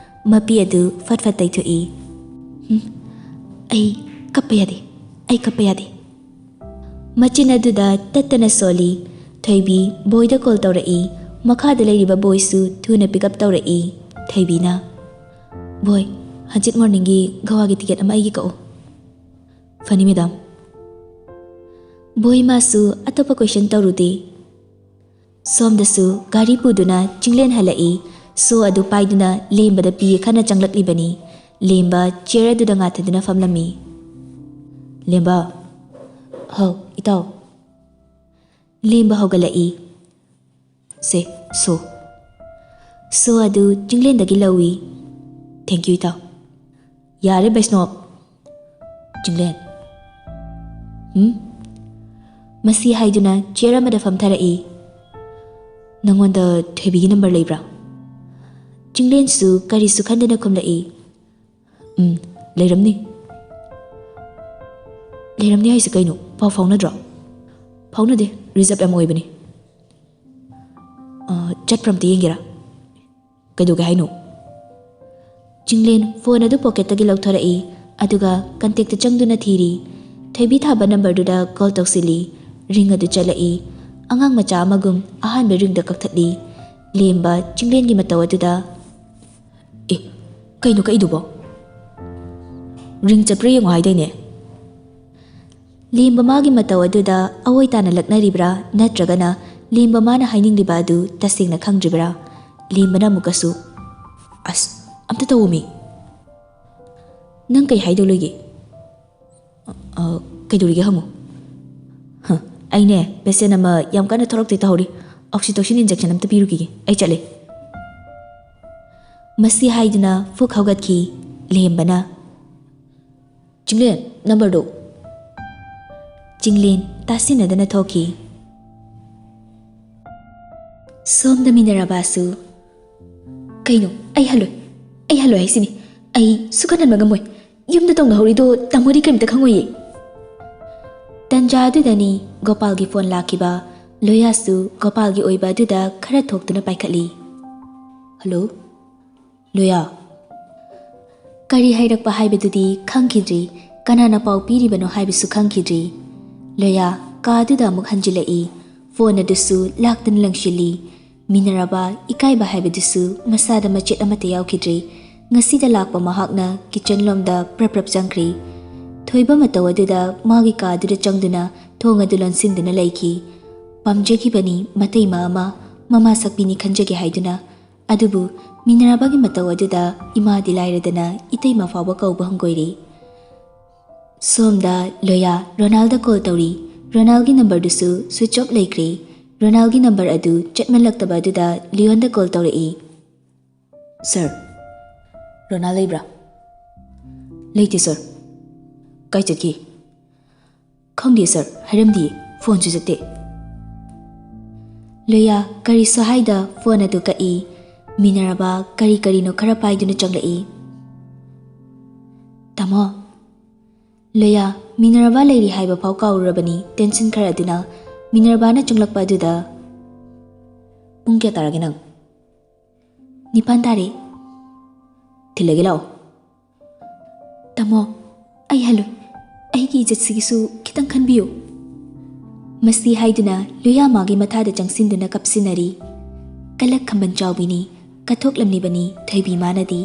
ꯃꯄꯤ ꯑꯗꯨ ꯐꯠ ꯐꯠ ꯇꯩꯊꯣꯛꯏ꯫ "ꯍꯨꯝ, ꯑꯩ ꯀꯞꯄ ꯌꯥꯗꯦ, ꯑꯩ ꯀꯞꯄ ꯌꯥꯗꯦ꯫" ꯃꯆꯤꯟ ꯑꯗꯨꯗ ꯇꯠꯇꯅ ꯁꯣꯜꯂꯤ꯫ ꯊꯣꯏꯕꯤ ꯕꯣꯏꯗ ꯀꯣꯜ ꯇꯧꯔꯛꯏ꯫ ꯃꯈꯥꯗ ꯂꯩꯔꯤꯕ ꯕꯣꯏꯁꯨ ꯊꯨꯅ ꯄꯤꯛ ꯑꯞ ꯇꯧꯔꯛꯏ꯫ ꯊꯣꯏꯕꯤꯅ, "ꯕꯣꯏ, ꯍꯟꯆꯤꯠ ꯃꯣꯔꯅꯤꯡꯒꯤ ꯒꯋꯥꯒꯤ ꯇꯤꯀꯦꯠ ꯑꯃ ꯑꯩꯒꯤ ꯀꯛꯎ꯫" "ꯐꯅꯤ, ꯃꯦꯗꯥꯝ꯫" ꯕꯣꯏ ꯃꯥꯁꯨ ꯑꯇꯣꯞꯄ ꯀꯣꯏꯁꯟ ꯇꯧꯔꯨꯗꯦ꯫ ꯁꯣꯝꯗꯁꯨ ꯒꯥꯔꯤ ꯄꯨꯗꯨꯅ ꯆꯤꯡꯂꯦꯟ ꯍꯜꯂꯛꯏ꯫ ꯁꯣ ꯑꯗꯨ ꯄꯥꯏꯗꯨꯅ ꯂꯦꯝꯕꯗ ꯄꯤꯒꯦ ꯈꯟꯅ ꯆꯪꯂꯛꯂꯤꯕꯅꯤ꯫ ꯂꯦꯝꯕ ꯆꯤꯌꯔ ꯑꯗꯨꯗ ꯉꯥꯊꯗꯨꯅ ꯐꯝꯂꯝꯃꯤ꯫ "ꯂꯦꯝꯕ!" "ꯍꯥꯎ, ꯏꯇꯥꯎ!" ꯂꯦꯝꯕ ꯍꯧꯒꯠꯂꯛꯏ꯫ "ꯁꯦ, ꯁꯣ꯫" ꯁꯣ ꯑꯗꯨ ꯆꯤꯡꯂꯦꯟꯗꯒꯤ ꯂꯧꯏ꯫ "Thank you, ꯏꯇꯥꯎ꯫" "ꯌꯥꯔꯦ, ꯕꯩꯁꯅꯣꯞ꯫" "ꯆꯤꯡꯂꯦꯟ꯫" "ꯎꯝ?" ꯃꯁꯤ ꯍꯥꯏꯗꯨꯅ ꯆꯤꯌꯔ ꯑꯃꯗ ꯐꯝꯊꯔꯛꯏ꯫ "ꯅꯪꯉꯣꯟꯗ ꯊꯣꯏꯕꯤꯒꯤ ꯅꯝꯕꯔ ꯂꯩꯕ꯭ꯔꯥ?" ꯆꯤꯡꯂꯦꯟꯁꯨ ꯀꯔꯤꯁꯨ ꯈꯟꯗꯅ ꯈꯨꯝꯂꯛꯏ꯫ "ꯎꯝ, ꯂꯩꯔꯝꯅꯤ꯫" "ꯂꯩꯔꯝꯅꯤ ꯍꯥꯏꯁꯦ ꯀꯩꯅꯣ? ꯄꯥꯎ ꯐꯥꯎꯅꯗ꯭ꯔꯣ?" "ꯐꯥꯎꯅꯗꯦ, ꯔꯤꯖꯔꯕ ꯌꯥꯝ ꯑꯣꯏꯕꯅꯤ꯫" "ꯑ, ꯆꯠꯄ꯭ꯔꯥ ꯑꯝꯇ ꯌꯦꯡꯒꯦꯔꯥ?" "ꯀꯩꯗꯧꯒꯦ ꯍꯥꯏꯅꯣ?" ꯆꯤꯡꯂꯦꯟ ꯐꯣꯟ ꯑꯗꯨ ꯄꯣꯀꯦꯠꯇꯒꯤ ꯂꯧꯊꯣꯔꯛꯏ, ꯑꯗꯨꯒ ꯀꯟꯇꯦꯛꯇ ꯆꯪꯗꯨꯅ ꯊꯤꯔꯤ꯫ ꯊꯣꯏꯕꯤ ꯊꯥꯕ ꯅꯝꯕꯔꯗꯨꯗ ꯀꯣꯜ ꯇꯧꯁꯤꯜꯂꯤ꯫ ꯔꯤꯡ ꯑꯗꯨ ꯆꯠꯂꯛꯏ꯫ ꯑꯉꯥꯡ ꯃꯆꯥ ꯑꯃꯒꯨꯝ ꯑꯍꯥꯟꯕ ꯔꯤꯡꯗ ꯀꯛꯊꯠꯂꯤ꯫ ꯂꯦꯝꯕ ꯆꯤꯡꯂꯦꯟꯒꯤ ꯃꯇꯧ ꯑꯗꯨꯗ, "ꯑꯦ, ꯀꯩꯅꯣ ꯀꯛꯏꯗꯨꯕꯣ?" "ꯔꯤꯡ ꯆꯠꯄ꯭ꯔꯥ ꯌꯦꯡꯉꯣ ꯍꯥꯏꯗꯥꯏꯅꯦ?" ꯂꯦꯝꯕ ꯃꯥꯒꯤ ꯃꯇꯧ ꯑꯗꯨꯗ ꯑꯑꯣꯏ ꯇꯥꯅ ꯂꯛꯅꯔꯤꯕ꯭ꯔꯥ, ꯅꯠꯇ꯭ꯔꯒꯅ ꯂꯦꯝꯕ ꯃꯥꯅ ꯍꯥꯏꯅꯤꯡꯂꯤꯕ ꯑꯗꯨ ꯇꯁꯦꯡꯅ ꯈꯪꯗ꯭ꯔꯤꯕ꯭ꯔꯥ? ꯂꯦꯝꯕꯅ ꯑꯃꯨꯛꯀꯁꯨ, "ꯑꯁ, ꯑꯝꯇ ꯇꯧꯑꯣꯃꯤ꯫ ꯅꯪ ꯀꯩ ꯍꯥꯏꯗꯧ ꯂꯩꯒꯦ?" "ꯑ, ꯀꯩꯗꯧꯔꯤꯒꯦ ꯍꯪꯉꯨ꯫" "ꯍ, ꯑꯩꯅꯦ, ꯄꯦꯁꯦꯟ ꯑꯃ ꯌꯥꯝ ꯀꯟꯅ ꯊꯣꯔꯛꯇꯣꯏ ꯇꯧꯍꯧꯔꯤ꯫ ꯑꯣꯛꯁꯤꯇꯣꯁꯤꯟ ꯏꯟꯖꯦꯛꯁꯟ ꯑꯝꯇ ꯄꯤꯔꯨꯈꯤꯒꯦ꯫ ꯑꯩ ꯆꯠꯂꯦ꯫" ꯃꯁꯤ ꯍꯥꯏꯗꯨꯅ ꯐꯨꯛ ꯍꯧꯒꯠꯈꯤ ꯂꯦꯝꯕꯅ꯫ "ꯆꯤꯡꯂꯦꯟ, ꯅꯝꯕꯔꯗꯣ꯫" ꯆꯤꯡꯂꯦꯟ ꯇꯥꯁꯤꯟꯅꯗꯅ ꯊꯣꯛꯈꯤ꯫ ꯁꯣꯝꯗ ꯃꯤꯅꯔꯕꯥꯁꯨ, "ꯀꯩꯅꯣ? ꯑꯩ ꯍꯜꯂꯣꯏ꯫ ꯑꯩ ꯍꯜꯂꯣꯏ ꯍꯥꯏꯁꯤꯅꯤ꯫ ꯑꯩ ꯁꯨꯛꯍꯟ ꯍꯟꯕ ꯉꯝꯃꯣꯏ꯫ ꯌꯨꯝꯗ ꯇꯧꯅꯍꯧꯔꯤꯗꯣ ꯇꯥꯃꯣꯗꯤ ꯀꯔꯤꯝꯇ ꯈꯪꯉꯣꯏꯌꯦ꯫" ꯇꯟꯖꯥ ꯑꯗꯨꯗꯅꯤ ꯒꯣꯄꯥꯜꯒꯤ ꯐꯣꯟ ꯂꯥꯛꯈꯤꯕ꯫ ꯂꯣꯌꯥꯁꯨ ꯒꯣꯄꯥꯜꯒꯤ ꯑꯣꯏꯕ ꯑꯗꯨꯗ ꯈꯔ ꯊꯣꯛꯇꯨꯅ ꯄꯥꯏꯈꯠꯂꯤ꯫ "ꯍꯜꯂꯣ, ꯂꯣꯌꯥ꯫" ꯀꯔꯤ ꯍꯥꯏꯔꯛꯄ ꯍꯥꯏꯕꯗꯨꯗꯤ ꯈꯪꯈꯤꯗ꯭ꯔꯤ, ꯀꯅꯥꯅ ꯄꯥꯎ ꯄꯤꯔꯤꯕꯅꯣ ꯍꯥꯏꯕꯁꯨ ꯈꯪꯈꯤꯗ꯭ꯔꯤ꯫ ꯂꯣꯌꯥ ꯀꯥ ꯑꯗꯨꯗ ꯑꯃꯨꯛ ꯍꯟꯖꯤꯜꯂꯛꯏ꯫ ꯐꯣꯟ ꯑꯗꯨꯁꯨ ꯂꯥꯛꯇꯨꯅ ꯂꯪꯁꯤꯜꯂꯤ꯫ ꯃꯤꯅꯔꯕꯥ ꯏꯀꯥꯏꯕ ꯍꯥꯏꯕꯗꯨꯁꯨ ꯃꯁꯥꯗ ꯃꯆꯦꯠ ꯑꯃꯠꯇ ꯌꯥꯎꯈꯤꯗ꯭ꯔꯤ꯫ ꯉꯁꯤꯗ ꯂꯥꯛꯄ ꯃꯍꯥꯛꯅ ꯀꯤꯆꯟ ꯂꯣꯝꯗ ꯄ꯭ꯔꯞ ꯄ꯭ꯔꯞ ꯆꯪꯈ꯭ꯔꯤ꯫ ꯊꯣꯏꯕ ꯃꯇꯧ ꯑꯗꯨꯗ ꯃꯥꯒꯤ ꯀꯥ ꯑꯗꯨꯗ ꯆꯪꯗꯨꯅ ꯊꯣꯡ ꯑꯗꯨ ꯂꯣꯟꯁꯤꯟꯗꯨꯅ ꯂꯩꯈꯤ꯫ ꯄꯥꯝꯖꯈꯤꯕꯅꯤ ꯃꯇꯩꯃ ꯑꯃ, ꯃꯃꯥ ꯁꯛꯄꯤꯅꯤ ꯈꯟꯖꯒꯦ ꯍꯥꯏꯗꯨꯅ꯫ ꯑꯗꯨꯕꯨ ꯃꯤꯅꯔꯚꯥꯒꯤ ꯃꯇꯧ ꯑꯗꯨꯗ ꯏꯃꯥꯗꯤ ꯂꯥꯏꯔꯗꯅ ꯏꯇꯩꯃ ꯐꯥꯎꯕ ꯀꯧꯕ ꯍꯪꯒꯣꯏꯔꯦ꯫ ꯁꯣꯝꯗ ꯂꯣꯌꯥ ꯔꯣꯅꯥꯜꯗ ꯀꯣꯜ ꯇꯧꯔꯤ꯫ ꯔꯣꯅꯥꯜꯒꯤ ꯅꯝꯕꯔꯗꯨꯁꯨ ꯁ꯭ꯋꯤꯆ ꯑꯣꯐ ꯂꯩꯈ꯭ꯔꯦ꯫ ꯔꯣꯅꯥꯜꯒꯤ ꯅꯝꯕꯔ ꯑꯗꯨ ꯆꯠꯃꯜꯂꯛꯇꯕ ꯑꯗꯨꯗ ꯂꯤꯌꯣꯟꯗ ꯀꯣꯜ ꯇꯧꯔꯛꯏ꯫ "ꯁꯥꯔ, ꯔꯣꯅꯥꯜ ꯂꯩꯕ꯭ꯔꯥ?" "ꯂꯩꯇꯦ ꯁꯥꯔ꯫ ꯀꯥꯏ ꯆꯠꯈꯤ?" "ꯈꯪꯗꯦ ꯁꯥꯔ, ꯍꯥꯏꯔꯝꯗꯤꯌꯦ, ꯐꯣꯟꯁꯨ ꯆꯠꯇꯦ꯫" ꯂꯣꯌꯥ ꯀꯔꯤꯁꯨ ꯍꯥꯏꯗ ꯐꯣꯟ ꯑꯗꯨ ꯀꯛꯏ꯫ ꯃꯤꯅꯔꯚꯥ ꯀꯔꯤ ꯀꯔꯤꯅꯣ ꯈꯔ ꯄꯥꯏꯗꯨꯅ ꯆꯪꯂꯛꯏ꯫ "ꯇꯥꯃꯣ꯫" ꯂꯣꯌꯥ ꯃꯤꯅꯔꯚꯥ ꯂꯩꯔꯤ ꯍꯥꯏꯕ ꯐꯥꯎ ꯀꯥꯎꯔꯨꯔꯕꯅꯤ ꯇꯦꯟꯁꯟ ꯈꯔ ꯑꯗꯨꯅ꯫ ꯃꯤꯅꯔꯚꯥꯅ ꯆꯪꯂꯛꯄ ꯑꯗꯨꯗ, "ꯄꯨꯡ ꯀꯌꯥ ꯇꯥꯔꯒꯦ ꯅꯪ?" "ꯅꯤꯄꯥꯟ ꯇꯥꯔꯦ꯫" "ꯊꯤꯜꯂꯒꯦ ꯂꯥꯛꯑꯣ꯫" "ꯇꯥꯃꯣ, ꯑꯩ ꯍꯜꯂꯣꯏ꯫ ꯑꯩꯒꯤ ꯏꯖꯠꯁꯤꯒꯤꯁꯨ ꯈꯤꯇꯪ ꯈꯟꯕꯤꯌꯨ꯫" ꯃꯁꯤ ꯍꯥꯏꯗꯨꯅ ꯂꯣꯌꯥ ꯃꯥꯒꯤ ꯃꯊꯥꯗ ꯆꯪꯁꯤꯟꯗꯨꯅ ꯀꯞꯁꯤꯟꯅꯔꯤ꯫ ꯀꯂꯛ ꯈꯝꯕꯟ ꯆꯥꯎꯕꯤꯅꯤ, ꯀꯠꯊꯣꯛꯂꯝꯂꯤꯕꯅꯤ ꯊꯣꯏꯕꯤ ꯃꯥꯅꯗꯤ꯫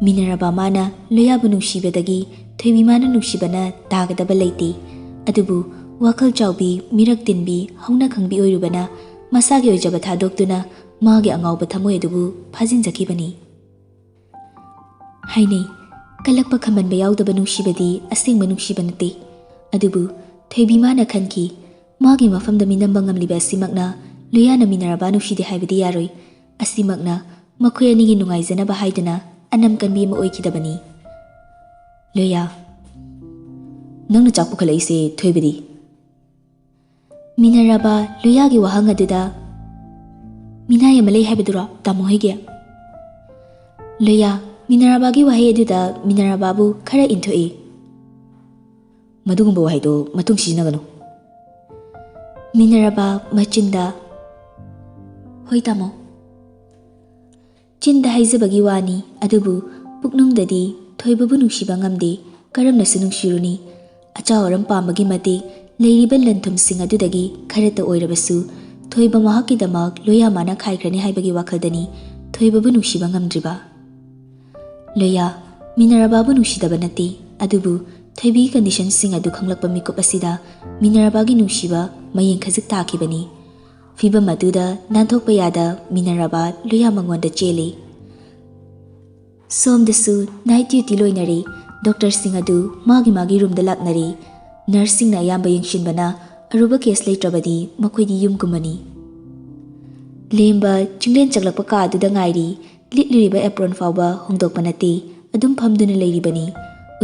ꯃꯤꯅꯔꯚꯥ ꯃꯥꯅ ꯂꯣꯌꯥꯕꯨ ꯅꯨꯡꯁꯤꯕꯗꯒꯤ ꯊꯣꯏꯕꯤ ꯃꯥꯅ ꯅꯨꯡꯁꯤꯕꯅ ꯇꯥꯒꯗꯕ ꯂꯩꯇꯦ꯫ ꯑꯗꯨꯕꯨ ꯋꯥꯈꯜ ꯆꯥꯎꯕꯤ, ꯃꯤꯔꯛ ꯇꯤꯟꯕꯤ, ꯍꯧꯅ ꯈꯪꯕꯤ ꯑꯣꯏꯔꯨꯕꯅ ꯃꯁꯥꯒꯤ ꯑꯣꯏꯖꯕ ꯊꯥꯗꯣꯛꯇꯨꯅ ꯃꯥꯒꯤ ꯑꯉꯥꯎꯕ ꯊꯃꯣꯏ ꯑꯗꯨꯕꯨ ꯐꯥꯖꯤꯟꯖꯈꯤꯕꯅꯤ꯫ ꯍꯥꯏꯅꯩ, ꯀꯜꯂꯛꯄ ꯈꯝꯕꯟꯕ ꯌꯥꯎꯗꯕ ꯅꯨꯡꯁꯤꯕꯗꯤ ꯑꯁꯦꯡꯕ ꯅꯨꯡꯁꯤꯕ ꯅꯠꯇꯦ꯫ ꯑꯗꯨꯕꯨ ꯊꯣꯏꯕꯤ ꯃꯥꯅ ꯈꯟꯈꯤ, ꯃꯥꯒꯤ ꯃꯐꯝꯗ ꯃꯤꯅꯝꯕ ꯉꯝꯂꯤꯕ ꯑꯁꯤꯃꯛꯅ ꯂꯣꯌꯥꯅ ꯃꯤꯅꯔꯚꯥ ꯅꯨꯡꯁꯤꯗꯦ ꯍꯥꯏꯕꯗꯤ ꯌꯥꯔꯣꯏ꯫ ꯑꯁꯤꯃꯛꯅ ꯃꯈꯣꯏ ꯑꯅꯤꯒꯤ ꯅꯨꯡꯉꯥꯏꯖꯅꯕ ꯍꯥꯏꯗꯨꯅ ꯑꯅꯝ ꯀꯟꯕꯤ ꯑꯃ ꯑꯣꯏꯈꯤꯗꯕꯅꯤ꯫ "ꯂꯣꯌꯥ, ꯅꯪꯅ ꯆꯥꯛ ꯄꯨꯈꯠꯂꯛꯏꯁꯦ ꯊꯣꯏꯕꯗꯤ?" ꯃꯤꯅꯔꯚꯥ ꯂꯣꯌꯥꯒꯤ ꯋꯥꯍꯪ ꯑꯗꯨꯗ, "ꯃꯤꯅꯥꯏ ꯑꯃ ꯂꯩ ꯍꯥꯏꯕꯗꯨꯔꯣ, ꯇꯥꯃꯣ ꯍꯣꯏꯒꯤ?" ꯂꯣꯌꯥ ꯃꯤꯅꯔꯚꯥꯒꯤ ꯋꯥꯍꯩ ꯑꯗꯨꯗ ꯃꯤꯅꯔꯚꯥꯕꯨ ꯈꯔ ꯏꯟꯊꯣꯛꯏ꯫ "ꯃꯗꯨꯒꯨꯝꯕ ꯋꯥꯍꯩꯗꯣ ꯃꯇꯨꯡ ꯁꯤꯖꯤꯟꯅꯒꯅꯨ꯫" ꯃꯤꯅꯔꯚꯥ ꯃꯆꯤꯟꯗ, "ꯍꯣꯏ ꯇꯥꯃꯣ꯫" ꯆꯤꯟꯗ ꯍꯥꯏꯖꯕꯒꯤ ꯋꯥꯅꯤ, ꯑꯗꯨꯕꯨ ꯄꯨꯛꯅꯨꯡꯗꯗꯤ ꯊꯣꯏꯕꯕꯨ ꯅꯨꯡꯁꯤꯕ ꯉꯝꯗꯦ꯫ ꯀꯔꯝꯅꯁꯨ ꯅꯨꯡꯁꯤꯔꯨꯅꯤ? ꯑꯆꯥꯎ ꯑꯔꯝ ꯄꯥꯝꯕꯒꯤ ꯃꯇꯤꯛ ꯂꯩꯔꯤꯕ ꯂꯟ ꯊꯨꯝꯁꯤꯡ ꯑꯗꯨꯗꯒꯤ ꯈꯔꯇ ꯑꯣꯏꯔꯕꯁꯨ ꯊꯣꯏꯕ ꯃꯍꯥꯛꯀꯤꯗꯃꯛ ꯂꯣꯌꯥ ꯃꯥꯅ ꯈꯥꯏꯈ꯭ꯔꯅꯤ ꯍꯥꯏꯕꯒꯤ ꯋꯥꯈꯜꯗꯅꯤ ꯊꯣꯏꯕꯕꯨ ꯅꯨꯡꯁꯤꯕ ꯉꯝꯗ꯭ꯔꯤꯕ꯫ ꯂꯣꯌꯥ ꯃꯤꯅꯔꯚꯥꯕꯨ ꯅꯨꯡꯁꯤꯗꯕ ꯅꯠꯇꯦ, ꯑꯗꯨꯕꯨ ꯊꯣꯏꯕꯤꯒꯤ ꯀꯟꯗꯤꯁꯟꯁꯤꯡ ꯑꯗꯨ ꯈꯪꯂꯛꯄ ꯃꯤꯀꯨꯞ ꯑꯁꯤꯗ ꯃꯤꯅꯔꯕꯥꯒꯤ ꯅꯨꯡꯁꯤꯕ ꯃꯌꯦꯡ ꯈꯖꯤꯛ ꯇꯥꯈꯤꯕꯅꯤ꯫ ꯐꯤꯚꯝ ꯑꯗꯨꯗ ꯅꯥꯟꯊꯣꯛꯄ ꯌꯥꯗ ꯃꯤꯅꯔꯕꯥ ꯂꯨꯌꯥ ꯃꯉꯣꯟꯗ ꯆꯦꯜꯂꯤ꯫ ꯁꯣꯝꯗꯁꯨ ꯅꯥꯏꯠ ꯗ꯭ꯌꯨꯇꯤ ꯂꯣꯏꯅꯔꯦ꯫ ꯗꯣꯛꯇꯔꯁꯤꯡ ꯑꯗꯨ ꯃꯥꯒꯤ ꯃꯥꯒꯤ ꯔꯨꯝꯗ ꯂꯥꯛꯅꯔꯦ꯫ ꯅꯔꯁꯁꯤꯡꯅ ꯑꯌꯥꯝꯕ ꯌꯦꯡꯁꯤꯟꯕꯅ ꯑꯔꯨꯕ ꯀꯦꯁ ꯂꯩꯇ꯭ꯔꯕꯗꯤ ꯃꯈꯣꯏꯗꯤ ꯌꯨꯝ ꯀꯨꯝꯃꯅꯤ꯫ ꯂꯦꯝꯕ ꯆꯤꯡꯂꯦꯟ ꯆꯪꯂꯛꯄ ꯀꯥ ꯑꯗꯨꯗ ꯉꯥꯏꯔꯤ꯫ ꯂꯤꯠꯂꯤꯕ ꯑꯦꯄ꯭ꯔꯣꯟ ꯐꯥꯎꯕ ꯍꯣꯡꯗꯣꯛꯄ ꯅꯠꯇꯦ꯫ ꯑꯗꯨꯝ ꯐꯝꯗꯨꯅ ꯂꯩꯔꯤꯕꯅꯤ꯫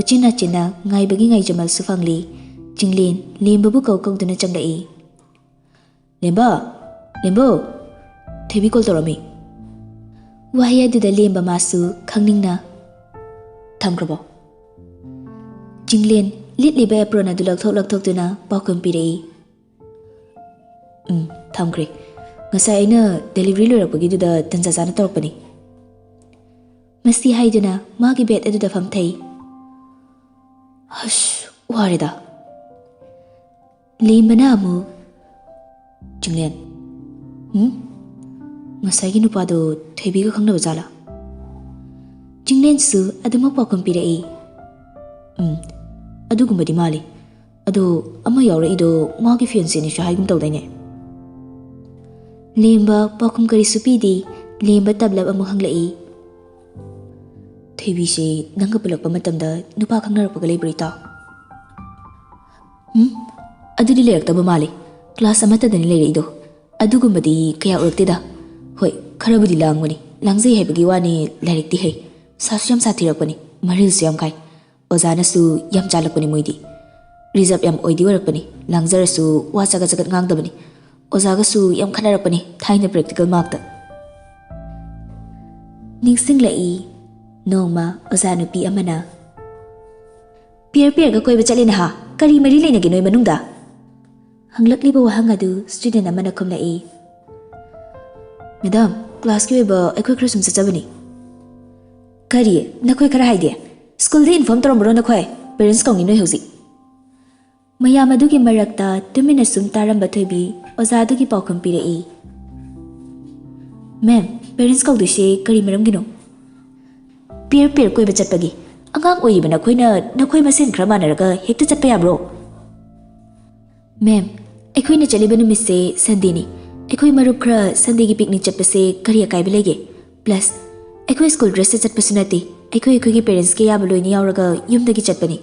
ꯎꯆꯤꯟ ꯅꯥꯆꯤꯟꯅ ꯉꯥꯏꯕꯒꯤ ꯉꯥꯏꯖꯃꯜꯁꯨ ꯐꯪꯂꯤ꯫ ꯆꯤꯡꯂꯦꯟ ꯂꯦꯝꯕꯕꯨ ꯀꯧ ꯀꯧꯗꯨꯅ ꯆꯪꯂꯛꯏ꯫ "ꯂꯦꯝꯕ! ꯂꯦꯝꯕꯣ! ꯊꯣꯏꯕꯤ ꯀꯣꯜ ꯇꯧꯔꯝꯃꯤ꯫" ꯋꯥꯍꯩ ꯑꯗꯨꯗ ꯂꯦꯝꯕ ꯃꯥꯁꯨ ꯈꯪꯅꯤꯡꯅ, "ꯊꯝꯈ꯭ꯔꯕꯣ?" ꯆꯤꯡꯂꯦꯟ ꯂꯤꯠꯂꯤꯕ ꯑꯦꯄ꯭ꯔꯣꯟ ꯑꯗꯨ ꯂꯧꯊꯣꯛ ꯂꯧꯊꯣꯛꯇꯨꯅ ꯄꯥꯎꯈꯨꯝ ꯄꯤꯔꯛꯏ꯫ "ꯎꯝ, ꯊꯝꯈ꯭ꯔꯦ꯫ ꯉꯁꯥꯏ ꯑꯩꯅ ꯗꯦꯂꯤꯚꯔꯤ ꯂꯣꯏꯔꯛꯄꯒꯤꯗꯨꯗ ꯇꯟꯖꯥ ꯆꯥꯅ ꯇꯧꯔꯛꯄꯅꯤ꯫" ꯃꯁꯤ ꯍꯥꯏꯗꯨꯅ ꯃꯥꯒꯤ ꯕꯦꯗ ꯑꯗꯨꯗ ꯐꯝꯊꯩ꯫ "ꯑꯁ, ꯋꯥꯔꯦꯗ꯫" ꯂꯦꯝꯕꯅ ꯑꯃꯨꯛ, "ꯆꯤꯡꯂꯦꯟ, ꯎꯝ? ꯉꯁꯥꯏꯒꯤ ꯅꯨꯄꯥꯗꯣ ꯊꯣꯏꯕꯤꯒ ꯈꯪꯅꯕ ꯖꯥꯠꯂꯥ?" ꯆꯤꯡꯂꯦꯟꯁꯨ ꯑꯗꯨꯃꯛ ꯄꯥꯎꯈꯨꯝ ꯄꯤꯔꯛꯏ꯫ "ꯎꯝ, ꯑꯗꯨꯒꯨꯝꯕꯗꯤ ꯃꯥꯜꯂꯤ꯫ ꯑꯗꯣ ꯑꯃ ꯌꯥꯎꯔꯛꯏꯗꯣ ꯃꯥꯒꯤ ꯐꯤꯌꯟꯁꯦꯅꯤꯁꯨ ꯍꯥꯏꯒꯨꯝ ꯇꯧꯗꯥꯏꯅꯦ?" ꯂꯦꯝꯕ ꯄꯥꯎꯈꯨꯝ ꯀꯔꯤꯁꯨ ꯄꯤꯗꯦ꯫ ꯂꯦꯝꯕ ꯇꯞꯂꯞ ꯑꯃꯨꯛ ꯍꯪꯂꯛꯏ꯫ "ꯊꯣꯏꯕꯤꯁꯦ ꯅꯪꯒ ꯄꯨꯜꯂꯛꯄ ꯃꯇꯝꯗ ꯅꯨꯄꯥ ꯈꯪꯅꯔꯛꯄꯒ ꯂꯩꯕ꯭ꯔꯣ, ꯏꯇꯥꯎ?" "ꯎꯝ, ꯑꯗꯨꯗꯤ ꯂꯩꯔꯛꯇꯕ ꯃꯥꯜꯂꯤ꯫ ꯀ꯭ꯂꯥꯁ ꯑꯃꯠꯇꯗꯅꯤ ꯂꯩꯔꯛꯏꯗꯣ꯫ ꯑꯗꯨꯒꯨꯝꯕꯗꯤ ꯀꯌꯥ ꯎꯔꯛꯇꯦꯗ꯫ ꯍꯣꯏ, ꯈꯔꯕꯨꯗꯤ ꯂꯥꯡꯕꯅꯤ꯫ ꯂꯥꯡꯖꯩ ꯍꯥꯏꯕꯒꯤ ꯋꯥꯅꯤ, ꯂꯥꯏꯔꯤꯛꯇꯤ ꯍꯩ꯫ ꯁꯥꯁꯨ ꯌꯥꯝ ꯁꯥꯊꯤꯔꯛꯄꯅꯤ, ꯃꯔꯤꯜꯁꯨ ꯌꯥꯝ ꯀꯥꯏ꯫ ꯑꯣꯖꯥꯅꯁꯨ ꯌꯥꯝ ꯆꯥꯜꯂꯛꯄꯅꯤ ꯃꯣꯏꯗꯤ꯫ ꯔꯤꯖꯔꯕ ꯌꯥꯝ ꯑꯣꯏꯗꯤ ꯑꯣꯏꯔꯛꯄꯅꯤ, ꯂꯥꯡꯖꯔꯁꯨ ꯋꯥ ꯆꯒꯠ ꯆꯒꯠ ꯉꯥꯡꯗꯕꯅꯤ꯫ ꯑꯣꯖꯥꯒꯁꯨ ꯌꯥꯝ ꯈꯠꯅꯔꯛꯄꯅꯤ ꯊꯥꯏꯅ ꯄ꯭ꯔꯦꯛꯇꯤꯀꯦꯜ ꯃꯥꯔꯛꯇ꯫" ꯅꯤꯡꯁꯤꯡꯂꯛꯏ, ꯅꯣꯡꯃ ꯑꯣꯖꯥ ꯅꯨꯄꯤ ꯑꯃꯅ, "ꯄꯤꯌꯔ ꯄꯤꯌꯔꯒ ꯀꯣꯏꯕ ꯆꯠꯂꯦꯅꯦ ꯍꯥ? ꯀꯔꯤ ꯃꯔꯤ ꯂꯩꯅꯒꯦ ꯅꯣꯏ ꯃꯅꯨꯡꯗ?" ꯍꯪꯂꯛꯂꯤꯕ ꯋꯥꯍꯪ ꯑꯗꯨ ꯁ꯭ꯇꯨꯗꯦꯟ ꯑꯃꯅ ꯈꯨꯝꯂꯛꯏ, "ꯃꯦꯗꯥꯝ, ꯀ꯭ꯂꯥꯁꯀꯤ ꯑꯣꯏꯕ ꯑꯩꯈꯣꯏ ꯈꯔ ꯁꯨꯝ ꯆꯠꯆꯕꯅꯤ꯫" "ꯀꯔꯤ? ꯅꯈꯣꯏ ꯈꯔ ꯍꯥꯏꯗꯤ? ꯁ꯭ꯀꯨꯜꯗ ꯏꯟꯐꯣꯔꯝ ꯇꯧꯔꯝꯕ꯭ꯔꯣ ꯅꯈꯣꯏ? ꯄꯦꯔꯦꯟꯠꯁ ꯀꯧꯅꯤ ꯅꯣꯏ ꯍꯧꯖꯤꯛ꯫" ꯃꯌꯥꯝ ꯑꯗꯨꯒꯤ ꯃꯔꯛꯇ ꯇꯨꯃꯤꯟꯅ ꯁꯨꯝ ꯇꯥꯔꯝꯕ ꯊꯣꯏꯕꯤ ꯑꯣꯖꯥ ꯑꯗꯨꯒꯤ ꯄꯥꯎꯈꯨꯝ ꯄꯤꯔꯛꯏ꯫ "ꯃꯦꯝ, ꯄꯦꯔꯦꯟꯠꯁ ꯀꯧꯗꯣꯏꯁꯦ ꯀꯔꯤ ꯃꯔꯝꯒꯤꯅꯣ?" "ꯄꯤꯌꯔ ꯄꯤꯌꯔ ꯀꯣꯏꯕ ꯆꯠꯄꯒꯤ꯫ ꯑꯉꯥꯡ ꯑꯣꯏꯔꯤꯕ ꯅꯈꯣꯏꯅ ꯅꯈꯣꯏ ꯃꯁꯦꯟ ꯈꯔ ꯃꯥꯟꯅꯔꯒ ꯍꯦꯛꯇ ꯆꯠꯄ ꯌꯥꯕ꯭ꯔꯣ? ꯃꯦꯝ, ꯑꯩꯈꯣꯏꯅ ꯆꯠꯂꯤꯕ ꯅꯨꯃꯤꯠꯁꯦ ꯁꯟꯗꯦꯅꯤ꯫ ꯑꯩꯈꯣꯏ ꯃꯔꯨꯞ ꯈꯔ ꯁꯟꯗꯦꯒꯤ ꯄꯤꯛꯅꯤꯛ ꯆꯠꯄꯁꯦ ꯀꯔꯤ ꯑꯀꯥꯏꯕ ꯂꯩꯒꯦ? ꯄ꯭ꯂꯁ, ꯑꯩꯈꯣꯏ ꯁ꯭ꯀꯨꯜ ꯗ꯭ꯔꯦꯁꯇ ꯆꯠꯄꯁꯨ ꯅꯠꯇꯦ꯫ ꯑꯩꯈꯣꯏ ꯑꯩꯈꯣꯏꯒꯤ ꯄꯦꯔꯦꯟꯁꯀꯤ ꯑꯌꯥꯕ ꯂꯣꯏꯅ ꯌꯥꯎꯔꯒ ꯌꯨꯝꯗꯒꯤ ꯆꯠꯄꯅꯤ꯫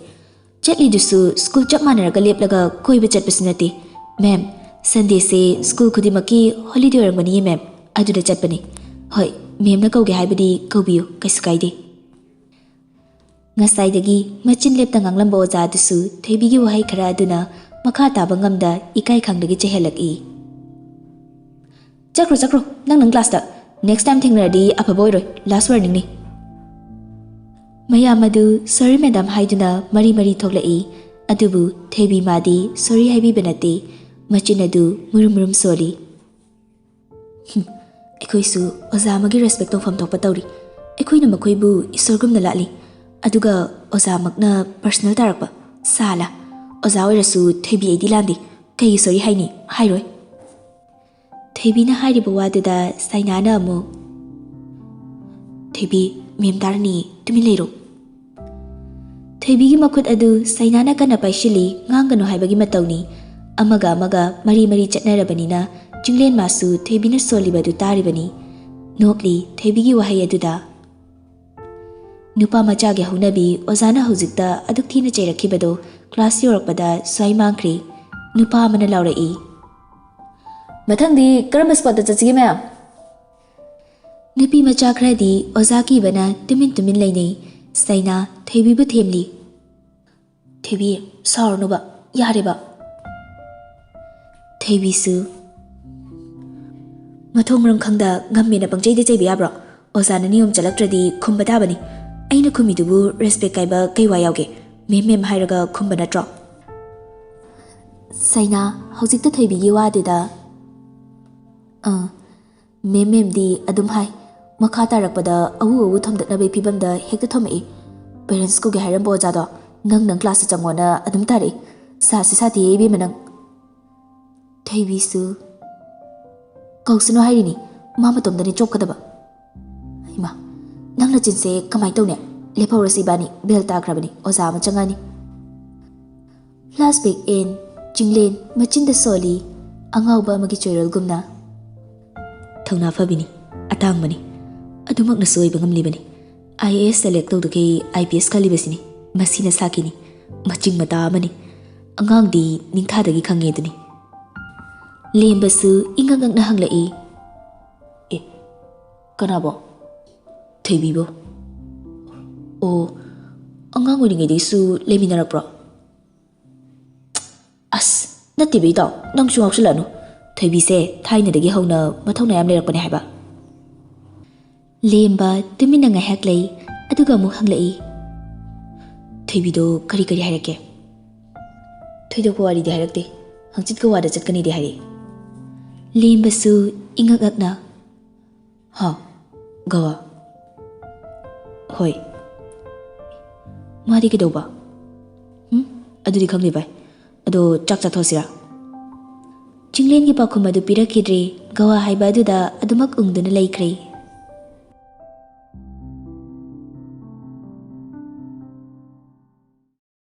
ꯆꯠꯂꯤꯗꯨꯁꯨ ꯁ꯭ꯀꯨꯜ ꯆꯞ ꯃꯥꯟꯅꯔꯒ ꯂꯦꯞꯂꯒ ꯀꯣꯏꯕ ꯆꯠꯄꯁꯨ ꯅꯠꯇꯦ꯫ ꯃꯦꯝ, ꯁꯟꯗꯦꯁꯦ ꯁ꯭ꯀꯨꯜ ꯈꯨꯗꯤꯡꯃꯛꯀꯤ ꯍꯣꯂꯤꯗꯦ ꯑꯣꯏꯔꯝꯒꯅꯤꯌꯦ ꯃꯦꯝ, ꯑꯗꯨꯗ ꯆꯠꯄꯅꯤ꯫ ꯍꯣꯏ, ꯃꯦꯝꯅ ꯀꯧꯒꯦ ꯍꯥꯏꯕꯗꯤ ꯀꯧꯕꯤꯌꯨ, ꯀꯩꯁꯨ ꯀꯥꯏꯗꯦ꯫ ꯉꯁꯥꯏꯗꯒꯤ ꯃꯆꯤꯟ ꯂꯦꯞꯇ ꯉꯥꯡꯂꯝꯕ ꯑꯣꯖꯥꯗꯨꯁꯨ ꯊꯣꯏꯕꯤꯒꯤ ꯋꯥꯍꯩ ꯈꯔ ꯑꯗꯨꯅ ꯃꯈꯥ ꯇꯥꯕ ꯉꯝꯗ ꯏꯀꯥꯏ ꯈꯪꯗꯒꯤ ꯆꯩꯍꯜꯂꯛꯏ꯫ "ꯆꯠꯈ꯭ꯔꯣ, ꯆꯠꯈ꯭ꯔꯣ, ꯅꯪ ꯅꯪ ꯀ꯭ꯂꯥꯁꯇ꯫ ꯅꯦꯛꯁ ꯇꯥꯏꯝ ꯊꯦꯡꯅꯔꯗꯤ ꯑꯐꯕ ꯑꯣꯏꯔꯣꯏ, ꯂꯥꯁ ꯋꯥꯔꯅꯤꯡꯅꯤ꯫" ꯃꯌꯥꯝ ꯑꯗꯨ "ꯁꯣꯔꯤ ꯃꯦꯗꯥꯝ" ꯍꯥꯏꯗꯨꯅ ꯃꯔꯤ ꯃꯔꯤ ꯊꯣꯛꯂꯛꯏ꯫ ꯑꯗꯨꯕꯨ ꯊꯣꯏꯕꯤ ꯃꯥꯗꯤ ꯁꯣꯔꯤ ꯍꯥꯏꯕꯤꯕ ꯅꯠꯇꯦ꯫ ꯃꯆꯤꯟ ꯑꯗꯨ ꯃꯨꯔꯨꯝ ꯃꯨꯔꯨꯝ ꯁꯣꯜꯂꯤ꯫ "ꯍꯨꯝ, ꯑꯩꯈꯣꯏꯁꯨ ꯑꯣꯖꯥ ꯑꯃꯒꯤ ꯔꯦꯁꯄꯦꯛ ꯇꯧꯐꯝ ꯊꯣꯛꯄ ꯇꯧꯔꯤ꯫ ꯑꯩꯈꯣꯏꯅ ꯃꯈꯣꯏꯕꯨ ꯏꯁꯣꯔꯒꯨꯝꯅ ꯂꯥꯠꯂꯤ꯫ ꯑꯗꯨꯒ ꯑꯣꯖꯥꯃꯛꯅ ꯄꯔꯁꯅꯦꯜ ꯇꯥꯔꯛꯄ꯫ ꯁꯥꯂꯥ, ꯑꯣꯖꯥ ꯑꯣꯏꯔꯁꯨ ꯊꯣꯏꯕꯤ ꯑꯩꯗꯤ ꯂꯥꯟꯗꯦ꯫ ꯀꯩꯒꯤ ꯁꯣꯔꯤ ꯍꯥꯏꯅꯤ? ꯍꯥꯏꯔꯣꯏ꯫" ꯊꯣꯏꯕꯤꯅ ꯍꯥꯏꯔꯤꯕ ꯋꯥꯗꯨꯗ ꯁꯥꯏꯅꯥꯅ ꯑꯃꯨꯛ, "ꯊꯣꯏꯕꯤ, ꯃꯦꯝ ꯇꯥꯔꯅꯤ, ꯇꯨꯃꯤꯟ ꯂꯩꯔꯣ꯫" ꯊꯣꯏꯕꯤꯒꯤ ꯃꯈꯨꯠ ꯑꯗꯨ ꯁꯥꯏꯅꯥꯅ ꯀꯟꯅ ꯄꯥꯏꯁꯤꯜꯂꯤ, ꯉꯥꯡꯒꯅꯨ ꯍꯥꯏꯕꯒꯤ ꯃꯇꯧꯅꯤ꯫ ꯑꯃꯒ ꯑꯃꯒ ꯃꯔꯤ ꯃꯔꯤ ꯆꯠꯅꯔꯕꯅꯤꯅ ꯆꯤꯡꯂꯦꯟ ꯃꯥꯁꯨ ꯊꯣꯏꯕꯤꯅ ꯁꯣꯜꯂꯤꯕ ꯑꯗꯨ ꯇꯥꯔꯤꯕꯅꯤ꯫ ꯅꯣꯛꯂꯤ ꯊꯣꯏꯕꯤꯒꯤ ꯋꯥꯍꯩ ꯑꯗꯨꯗ꯫ ꯅꯨꯄꯥ ꯃꯆꯥꯒꯤ ꯍꯧꯅꯕꯤ ꯑꯣꯖꯥꯅ ꯍꯧꯖꯤꯛꯇ ꯑꯗꯨꯛ ꯊꯤꯅ ꯆꯩꯔꯛꯈꯤꯕꯗꯣ ꯀ꯭ꯂꯥꯁ ꯌꯧꯔꯛꯄꯗ ꯁ꯭ꯋꯥꯏ ꯃꯥꯡꯈ꯭ꯔꯦ꯫ ꯅꯨꯄꯥ ꯑꯃꯅ ꯂꯥꯎꯔꯛꯏ, "ꯃꯊꯪꯗꯤ ꯀꯔꯝꯕ ꯁ꯭ꯄꯣꯠꯇ ꯆꯠꯁꯤꯒꯦ ꯃꯌꯥꯝ?" ꯅꯨꯄꯤ ꯃꯆꯥ ꯈꯔꯗꯤ ꯑꯣꯖꯥ ꯀꯤꯕꯅ ꯇꯨꯃꯤꯟ ꯇꯨꯃꯤꯟ ꯂꯩꯅꯩ꯫ ꯁꯥꯏꯅꯥ ꯊꯣꯏꯕꯤꯕꯨ ꯊꯦꯝꯂꯤ꯫ "ꯊꯣꯏꯕꯤ, ꯁꯥꯎꯔꯅꯨꯕ, ꯌꯥꯔꯦꯕ꯫" ꯊꯣꯏꯕꯤꯁꯨ, "ꯃꯊꯣꯡ ꯃꯔꯝ ꯈꯪꯗ ꯉꯝꯃꯦꯅ ꯄꯪꯆꯩꯗ ꯆꯩꯕ ꯌꯥꯕ꯭ꯔꯣ? ꯑꯣꯖꯥꯅ ꯅꯤꯌꯣꯝ ꯆꯠꯂꯛꯇ꯭ꯔꯗꯤ ꯈꯨꯝꯕ ꯇꯥꯕꯅꯤ꯫ ꯑꯩꯅ ꯈꯨꯝꯃꯤꯗꯨꯕꯨ ꯔꯦꯁꯄꯦꯛ ꯀꯥꯏꯕ ꯀꯩ ꯋꯥ ꯌꯥꯎꯒꯦ? ꯃꯦꯝ, ꯃꯦꯝ ꯍꯥꯏꯔꯒ ꯈꯨꯝꯕ ꯅꯠꯇ꯭ꯔꯣ?" ꯁꯥꯏꯅꯥ ꯍꯧꯖꯤꯛꯇ ꯊꯣꯏꯕꯤꯒꯤ ꯋꯥꯗꯨꯗ, "ꯑꯥ, ꯃꯦꯝ, ꯃꯦꯝꯗꯤ ꯑꯗꯨꯝ ꯍꯥꯏ꯫ ꯃꯈꯥ ꯇꯥꯔꯛꯄꯗ ꯑꯎ ꯑꯎ ꯊꯣꯝꯗꯠꯅꯕꯒꯤ ꯐꯤꯕꯝꯗ ꯍꯦꯛꯇ ꯊꯣꯝꯃꯛꯏ꯫ ꯄꯦꯔꯦꯟꯁ ꯀꯧꯒꯦ ꯍꯥꯏꯔꯝꯕ ꯑꯣꯖꯥꯗꯣ ꯅꯪ ꯅꯪ ꯀ꯭ꯂꯥꯁꯇ ꯆꯪꯉꯣꯅ ꯑꯗꯨꯝ ꯇꯥꯔꯛꯏ꯫ ꯁꯥꯁꯤ ꯁꯥꯊꯤꯌꯦ ꯏꯕꯦꯝꯃ ꯅꯪ꯫" ꯊꯣꯏꯕꯤꯁꯨ, "ꯀꯧꯁꯅꯨ ꯍꯥꯏꯔꯤꯅꯤ, ꯃꯥ ꯃꯇꯣꯝꯗꯅꯤ ꯆꯣꯞꯀꯗꯕ꯫" ꯏꯃꯥ, ꯅꯪ ꯅꯆꯤꯟꯁꯦ ꯀꯃꯥꯏꯅ ꯇꯧꯅꯤ? "ꯂꯦꯞꯍꯧꯔꯁꯤ ꯏꯕꯥꯅꯤ, ꯕꯦꯜ ꯇꯥꯈ꯭ꯔꯕꯅꯤ, ꯑꯣꯖꯥ ꯑꯃ ꯆꯪꯉꯛꯑꯅꯤ"꯫ Flashback end. ꯆꯤꯡꯂꯦꯟ ꯃꯆꯤꯟꯗ ꯁꯣꯜꯂꯤ, ꯑꯉꯥꯎꯕ ꯑꯃꯒꯤ ꯆꯣꯏꯔꯣꯜꯒꯨꯝꯅ꯫ "ꯊꯧꯅꯥ ꯐꯕꯤꯅꯤ, ꯑꯇꯥꯡꯕꯅꯤ, ꯑꯗꯨꯃꯛꯅꯁꯨ ꯑꯣꯏꯕ ꯉꯝꯂꯤꯕꯅꯤ꯫ IAS select ꯇꯧꯗꯈꯩ IPS ꯈꯜꯂꯤꯕꯁꯤꯅꯤ꯫ ꯃꯁꯤꯅ ꯁꯥꯈꯤꯅꯤ, ꯃꯆꯤꯡ ꯃꯇꯥ ꯑꯃꯅꯤ꯫ ꯑꯉꯥꯡꯗꯤ ꯅꯤꯡꯊꯥꯗꯒꯤ ꯈꯪꯉꯦ ꯑꯗꯨꯅꯤ"꯫ ꯂꯦꯝꯕꯁꯨ ꯏꯉꯛ ꯉꯛꯅ ꯍꯪꯂꯛꯏ, "ꯑꯦ, ꯀꯅꯥꯕꯣ?" "ꯊꯣꯏꯕꯤꯕꯨ"꯫ "ꯑꯣ, ꯑꯉꯥꯡ ꯑꯣꯏꯔꯤꯉꯩꯗꯒꯤꯁꯨ ꯂꯩꯃꯤꯟꯅꯔꯛꯄ꯭ꯔꯣ?" "ꯑꯁ, ꯅꯠꯇꯦꯕ ꯏꯇꯥꯎ, ꯅꯪꯁꯨ ꯉꯥꯎꯁꯤꯜꯂꯛꯑꯅꯨ꯫ ꯊꯣꯏꯕꯤꯁꯦ ꯊꯥꯏꯅꯗꯒꯤ ꯍꯧꯅ ꯃꯊꯧꯅꯥ ꯌꯥꯝ ꯂꯩꯔꯛꯄꯅꯦ ꯍꯥꯏꯕ"꯫ ꯂꯦꯝꯕ ꯇꯨꯃꯤꯟꯅ ꯉꯥꯏꯍꯥꯛ ꯂꯩ, ꯑꯗꯨꯒ ꯑꯃꯨꯛ ꯍꯪꯂꯛꯏ, "ꯊꯣꯏꯕꯤꯗꯣ ꯀꯔꯤ ꯀꯔꯤ ꯍꯥꯏꯔꯛꯀꯦ?" "ꯊꯣꯏꯗꯣꯛꯄ ꯋꯥꯔꯤꯗꯤ ꯍꯥꯏꯔꯛꯇꯦ꯫ ꯍꯪꯆꯤꯠ ꯒꯣꯋꯥꯗ ꯆꯠꯀꯅꯤꯗꯤ ꯍꯥꯏꯔꯛꯏ"꯫ ꯂꯦꯝꯕꯁꯨ ꯏꯉꯛ ꯉꯛꯅ, "ꯍꯥ? ꯒꯣꯋꯥ?" "ꯍꯣꯏ"꯫ "ꯃꯥꯗꯤ ꯀꯩꯗꯧꯕ?" "ꯎꯝ, ꯑꯗꯨꯗꯤ ꯈꯪꯗꯦ ꯚꯥꯏ꯫ ꯑꯗꯣ ꯆꯥꯛ ꯆꯥꯊꯣꯛꯑꯁꯤꯔꯥ?" ꯆꯤꯡꯂꯦꯟꯒꯤ ꯄꯥꯎꯈꯨꯝ ꯑꯗꯨ ꯄꯤꯔꯛꯈꯤꯗ꯭ꯔꯦ꯫ ꯒꯣꯋꯥ ꯍꯥꯏꯕ ꯑꯗꯨꯗ ꯑꯗꯨꯃꯛ ꯎꯪꯗꯨꯅ ꯂꯩꯈ꯭ꯔꯦ꯫